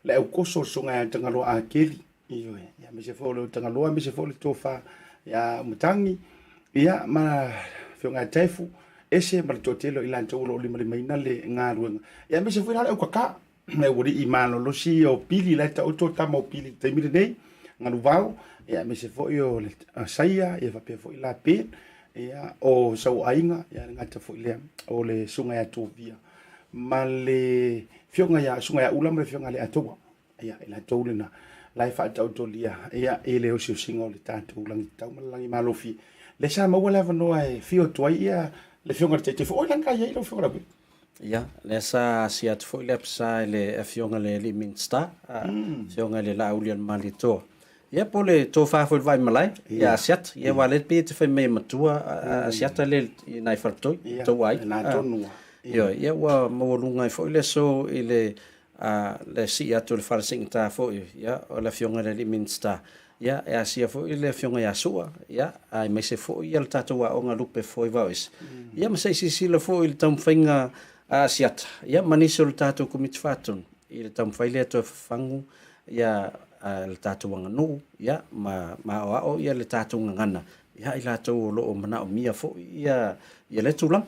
le aukoso o le Susuga ia Tagaloa Akeli, Ioe, ia aemaise foi o le Tagaloa, aemaise foi o le tofa ia Matangi, ia ma Afioga ia Taefu, ese ma le toatele o i latou o lo o limalimaina le galuega. Ia aemaise foi la le aukaka, le aualii malolosi o Pili, la e taoto tama o Pili i le taimi lenei, Galuvao, ia aemaise foi o le Saia, ia faapea foi la Ben, ia o Sauaiga, ia le gata foi lea o le Susuga ia Tovia ma le Afioga ia Susuga ia Ula ma le Afioga ia Leatoa. Ia, i latou lena, la e faataotolia, ia, i le osiosiga o le tatou lagi tatau ma le lagi malofie. Lea sa maua le avanoa e afio atu ai ia le Afioga i le Taitaifono. Oi, lana i ai lau Afioga Laupe. Ia, lea sa asia atu foi le apsa i le Afioga i le alii Minisita, Afioga i le Laaulialemalietoa. Ia, po o le tofa foi i le Vaaimalae, ia Asiata. Ia, aua o lea pei e te fai mai e matua Asiata lea i nai Faletoi, tou aiga. Ia, na tonu lava. Ioe, ia ua maualuga ai foi le aso i le a le sii atu o le fale seigata foi ia o le afioga i le alii Minisita, ia e asia foi le afioga ia Sua, ia aemaise foi ia le tatou aoga lupe foi vaoese, ia ma se i silasila foi i le taumafaiga a Asiata, ia ma nisi o le tatou Komiti Faatonu i le taumafai lea e toe fafagu ia le tatou aganuu, ia ma aoao ia le tatou gagana ia i latou o lo o manaomia foi ia lea tulaga.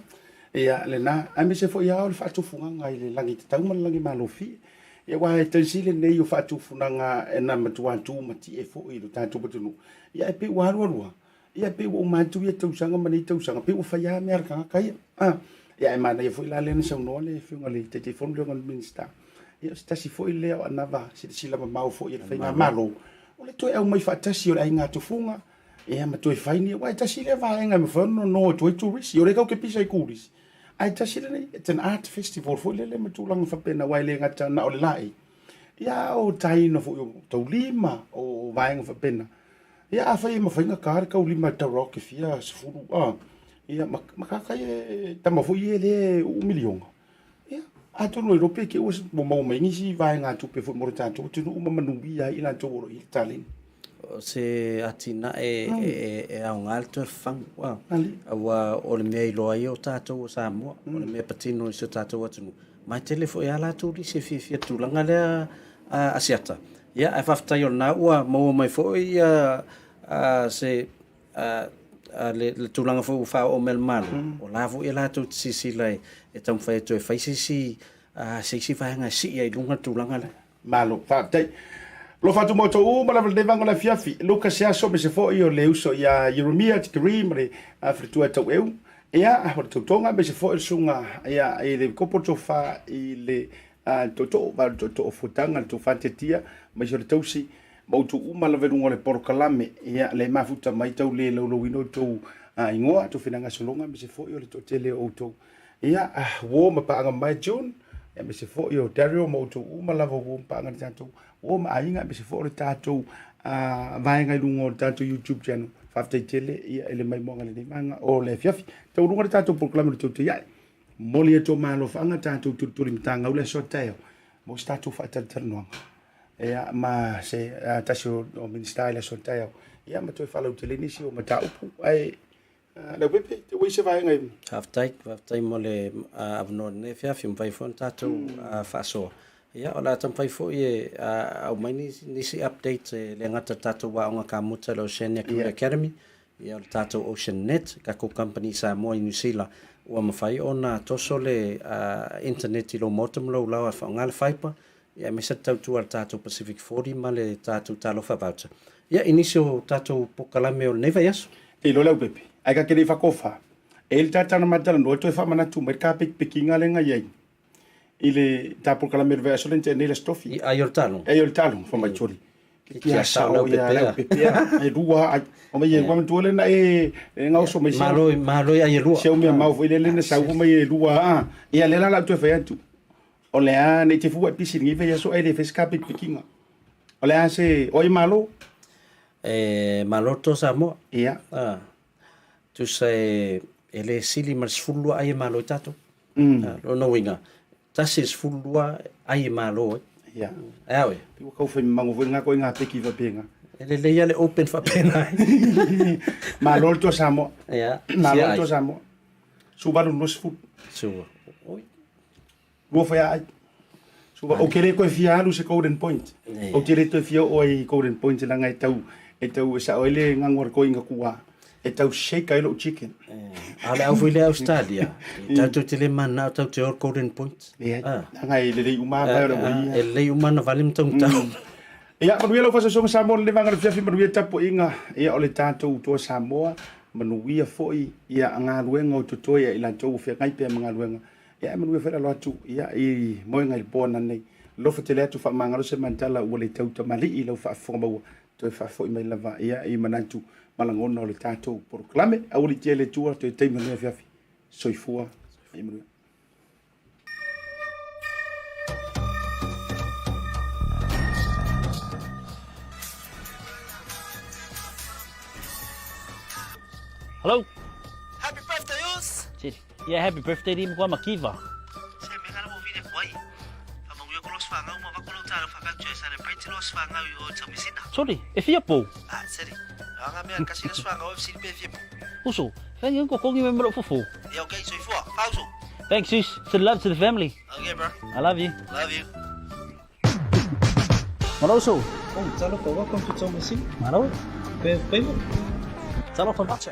Ia, lena, aemaise foi lava o le faatufugaga i le lagi tatau ma le lagi malofie. Ia, aua e tasi lenei o faatufugaga na matua tumatie foi i lo tatou atunuu. Ia, ae pei ua alu alu lava, ia, pei ua uma atu ia tausaga ma nei tausaga, pei ua fai lava mea a le tagata ia. A, ia, ae manaia foi la lea na saunoa le Afioga i le Taitaifono, le Afioga i le Minisita, ia, o se tasi foi lea o anava silasila mamao foi a le faigamalo, o le toe aumai faatasi o le aiga tufuga, Ia ma toe fai ni, aua e tasi lea vaega e mafai ona nono atu ai turisi. O lea tatou te pisa i turisi, ae tasi lenei, it's an art festival foi lele ma tulaga faapena, aua e le gata na o le laei, ia a o taina foi o taulima, o vaega faapena. Ia afai e mafai ona ta le taulima e le taurao e fia sefulu, a, ia ma tagata ia, tama foi ia lea e uu miliona. Ia, atonu e iloa pe te i ua maua mai nisi vaegatupe foi mo le tatou atunuu ma manuia ai i latou o lo o i ai le taleni. O se atinae e aoga le toe fafagu, aua o le mea e iloa ai o tatou o Samoa, o le mea patino i si o tatou atunuu. Ma e tele foi lava la turisi e fiafia i le tulaga lea Asiata. Ia, ae faafetai o lena ua maua mai foi se le tulaga foi ua faaoo mai e le Malo, o la foi e latou te silasila e taumafai e toe fai se isi se isi vaega e sii ai i luga le tulaga lea. Malo, faafetai. Alofa atu mo outou uma lava i lenei vaega o le afiafi. Luka Seaso aemaise foi o le uso ia Ieremia Tikeri ma le faletua e Taueu. Ia, o le tautoga aemaise foi o le susuga ia i le kopo tofa i le tootoo, va o le tootoo fuataga, le tofa tiatia, aemaise o le tausi ma outou uma lava i luga o le polokalame. Ia, lea e mafuta mai tau le laulauina outou igoa, outou finagasologa, aemaise foi o le toatele o outou. Ia, uo ma paaga mai June, aemaise foi o Daryl ma outou uma lava uo ma paaga le tatou, uo ma aiga, aemaise foi o le tatou vaega i luga o le tatou YouTube channel. Faafetai tele ia i le maimoaga i lenei vaega o le afiafi. Taualuga le tatou polokalame o le Tautai Ae. Momoli atu o maalofaga tatou tulituli matagau le aso a taeao mo se tatou faatalatalanoaga. Ia, ma se tasi o Minisita i le aso taeao, ia ma toe faalautele nisi o mataupu. Ae, Leaupepe, te ua i se vaega i... Faafetai, faafetai mo le avanoa i lenei afiafi, ua mafai foi ona tatou faasoa. Ia, o le a taumafai foi e aumai nisi updates e le gata i le tatou aoga kamuta i le Oceania Career Academy, ia o le tatou Ocean Net, tatou company i Samoa i Niu Sila, ua mafai ona toso le internet i lou maota ma lou laoa e faaaoga le fibre, ia aemaise le tautua a le tatou Pacific 40 ma le tatou Talofa Voucher. Ia, i nisi o tatou polokalame o lenei vaiaso. Te iloa Leaupepe, ae ka te le i fakofa, e i ai le tata na ma talanoa toe faamanatu mai le kapekipekiga lea na i ai i le ta polokalame o le vaiaso lea na tea nei i le Aso Tofi. I ai o le talo. Ai o le talo, fai mai sole. Ke kia sao ia Leaupepe a, e lua ai. O mai e ua matua lea na e gaoso mai sia. Malo, malo i ai e lua. Sia mea mau foi lea na sau mai e lua a. Ia lea la o le a ou toe fai atu. O le a nei te fua e pisi lenei vaiaso ae le fai se kapekipekiga. O le a se, o ai malo? E malo to Samoa. Ia. Ah. Tusa e, e le sili ma le 12 ai e malo i tatou. Mm. Ah, lona uiga, tasi le 12 ai e malo ai. Ia. E au e? Ua kau whai mango foi ngā koe ngā peki whapenga. E lelei ia le open whapena. Malo le toa Samoa. Ia. Malo le toa Samoa. Suvalu no sefulu. Suva. Oi. Lua whai ai. Suva, o ke le koe fia alu se golden point. O te le toe fia o ai golden point langa e tau, e tau e sao ai le ngango ar koinga kua. E tau shake ai lou chicken. A le au foi le Australia. E tatou te le manao tau te o golden point. Leai, langa e lelei uma mai o le uia. E lelei uma na vale ma taugitau. Ia, manuia lau faasoasoaga Samoa le levaga o le fiafi, manuia tapuaiga ia o le tatou Toa Samoa, manuia foi ia galuega o totoe ia i latou ua feagai pea ma galuega. Ia ae manuia foi le alo atu ia i moega i le po ananei. Alofa tele atu faamagalo se mantala ua le tau tamalii i lau faafofoga maua, toe faafoi mai lava ia i manatu ma lagona o le tatou polokalame. Aua le itia i le Atua, toe taimi o lenei afiafi. Soifua ma ia manuia. Hello. Happy birthday, Us! Yeah, happy birthday to Makiva. Se me ngana mo vine kuai. Whamanguia ko los whangau ma wako lau tāro whakautu e celebrate los whangau i o Taumisina. Sorry, e fia pou. Ah, seri. Anga mea kasi los whangau e siri pe fia pou. Uso, whangi ko kongi me mero fufu. Yeah, okay, soifua. Pauso. Thanks, sis. Send love to the family. Okay, bro. I love you. Love you. Malo, uso. Oh, talofa, welcome to Taumeasina. Malo. Pe, pe, Talofa macha.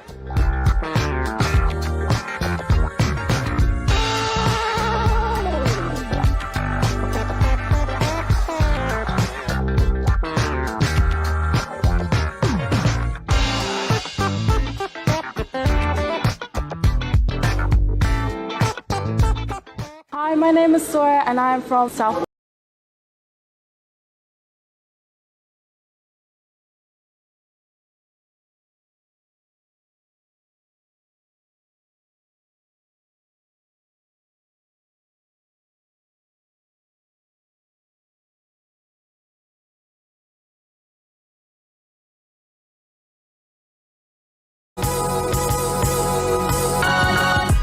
Hi, my name is Sora and I am from South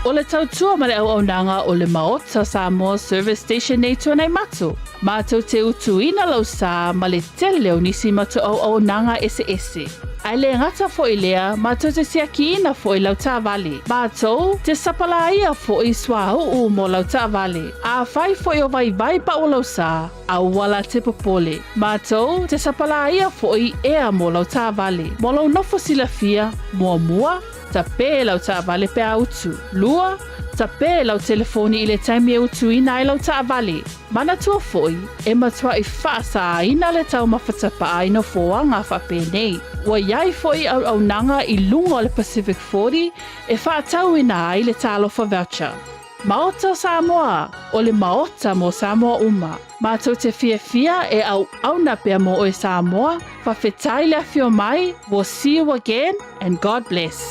O le tautua ma le auaunaga o le Maota Samoa Service Station nei Tuanaimato, mātou te utuina lau sā ma le tele o nisi matou auaunaga eseese. Ae le gata foi lea, mātou te siakiina foi lau taavale. Mātou te sapalāia foi suauu mo lau taavale. Afai foi o vaivai pau lau sā, Aua la te popole. Mātou te sapalāia foʻi ea mo lau taavale. Mo lou nofo silafia, muamua, tapē lau taavale pe a utu. Lua, tapē lau telefoni i le taimi e utuina ai lau taavale. Manatua foʻi, e matuaʻi faasāina le taumafa tapaa i nofoaga faapenei. Ua iai foʻi auaunaga i luga o le Pacific 40 e faatauina ai le Talofa Voucher. Maota o Samoa, o le Maota mo Samoa uma. Matou te fiafia e auauna pea mo oe Samoa, fafetai le afio mai, we'll see you again and God bless.